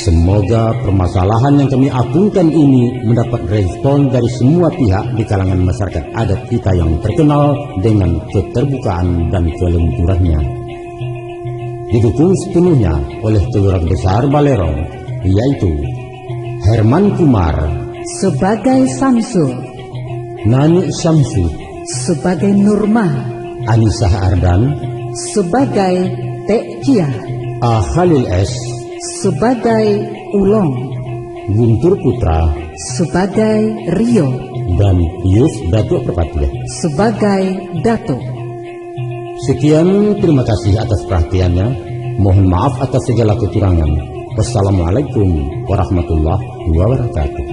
Semoga permasalahan yang kami apunkan ini mendapat respon dari semua pihak di kalangan masyarakat adat kita yang terkenal dengan keterbukaan dan kelenturannya. Didukung sepenuhnya oleh Kelurahan Besar Balerong, yaitu Herman Kumar sebagai Samsul, Nani Syamsu sebagai Nurma, Anisah Ardan sebagai Tek Kiah, A Khalil S sebagai Ulong, Guntur Putra sebagai Rio, dan Yus Datuk Perpatiah sebagai Datuk. Sekian, terima kasih atas perhatiannya. Mohon maaf atas segala kekurangan. Wassalamualaikum warahmatullahi wabarakatuh.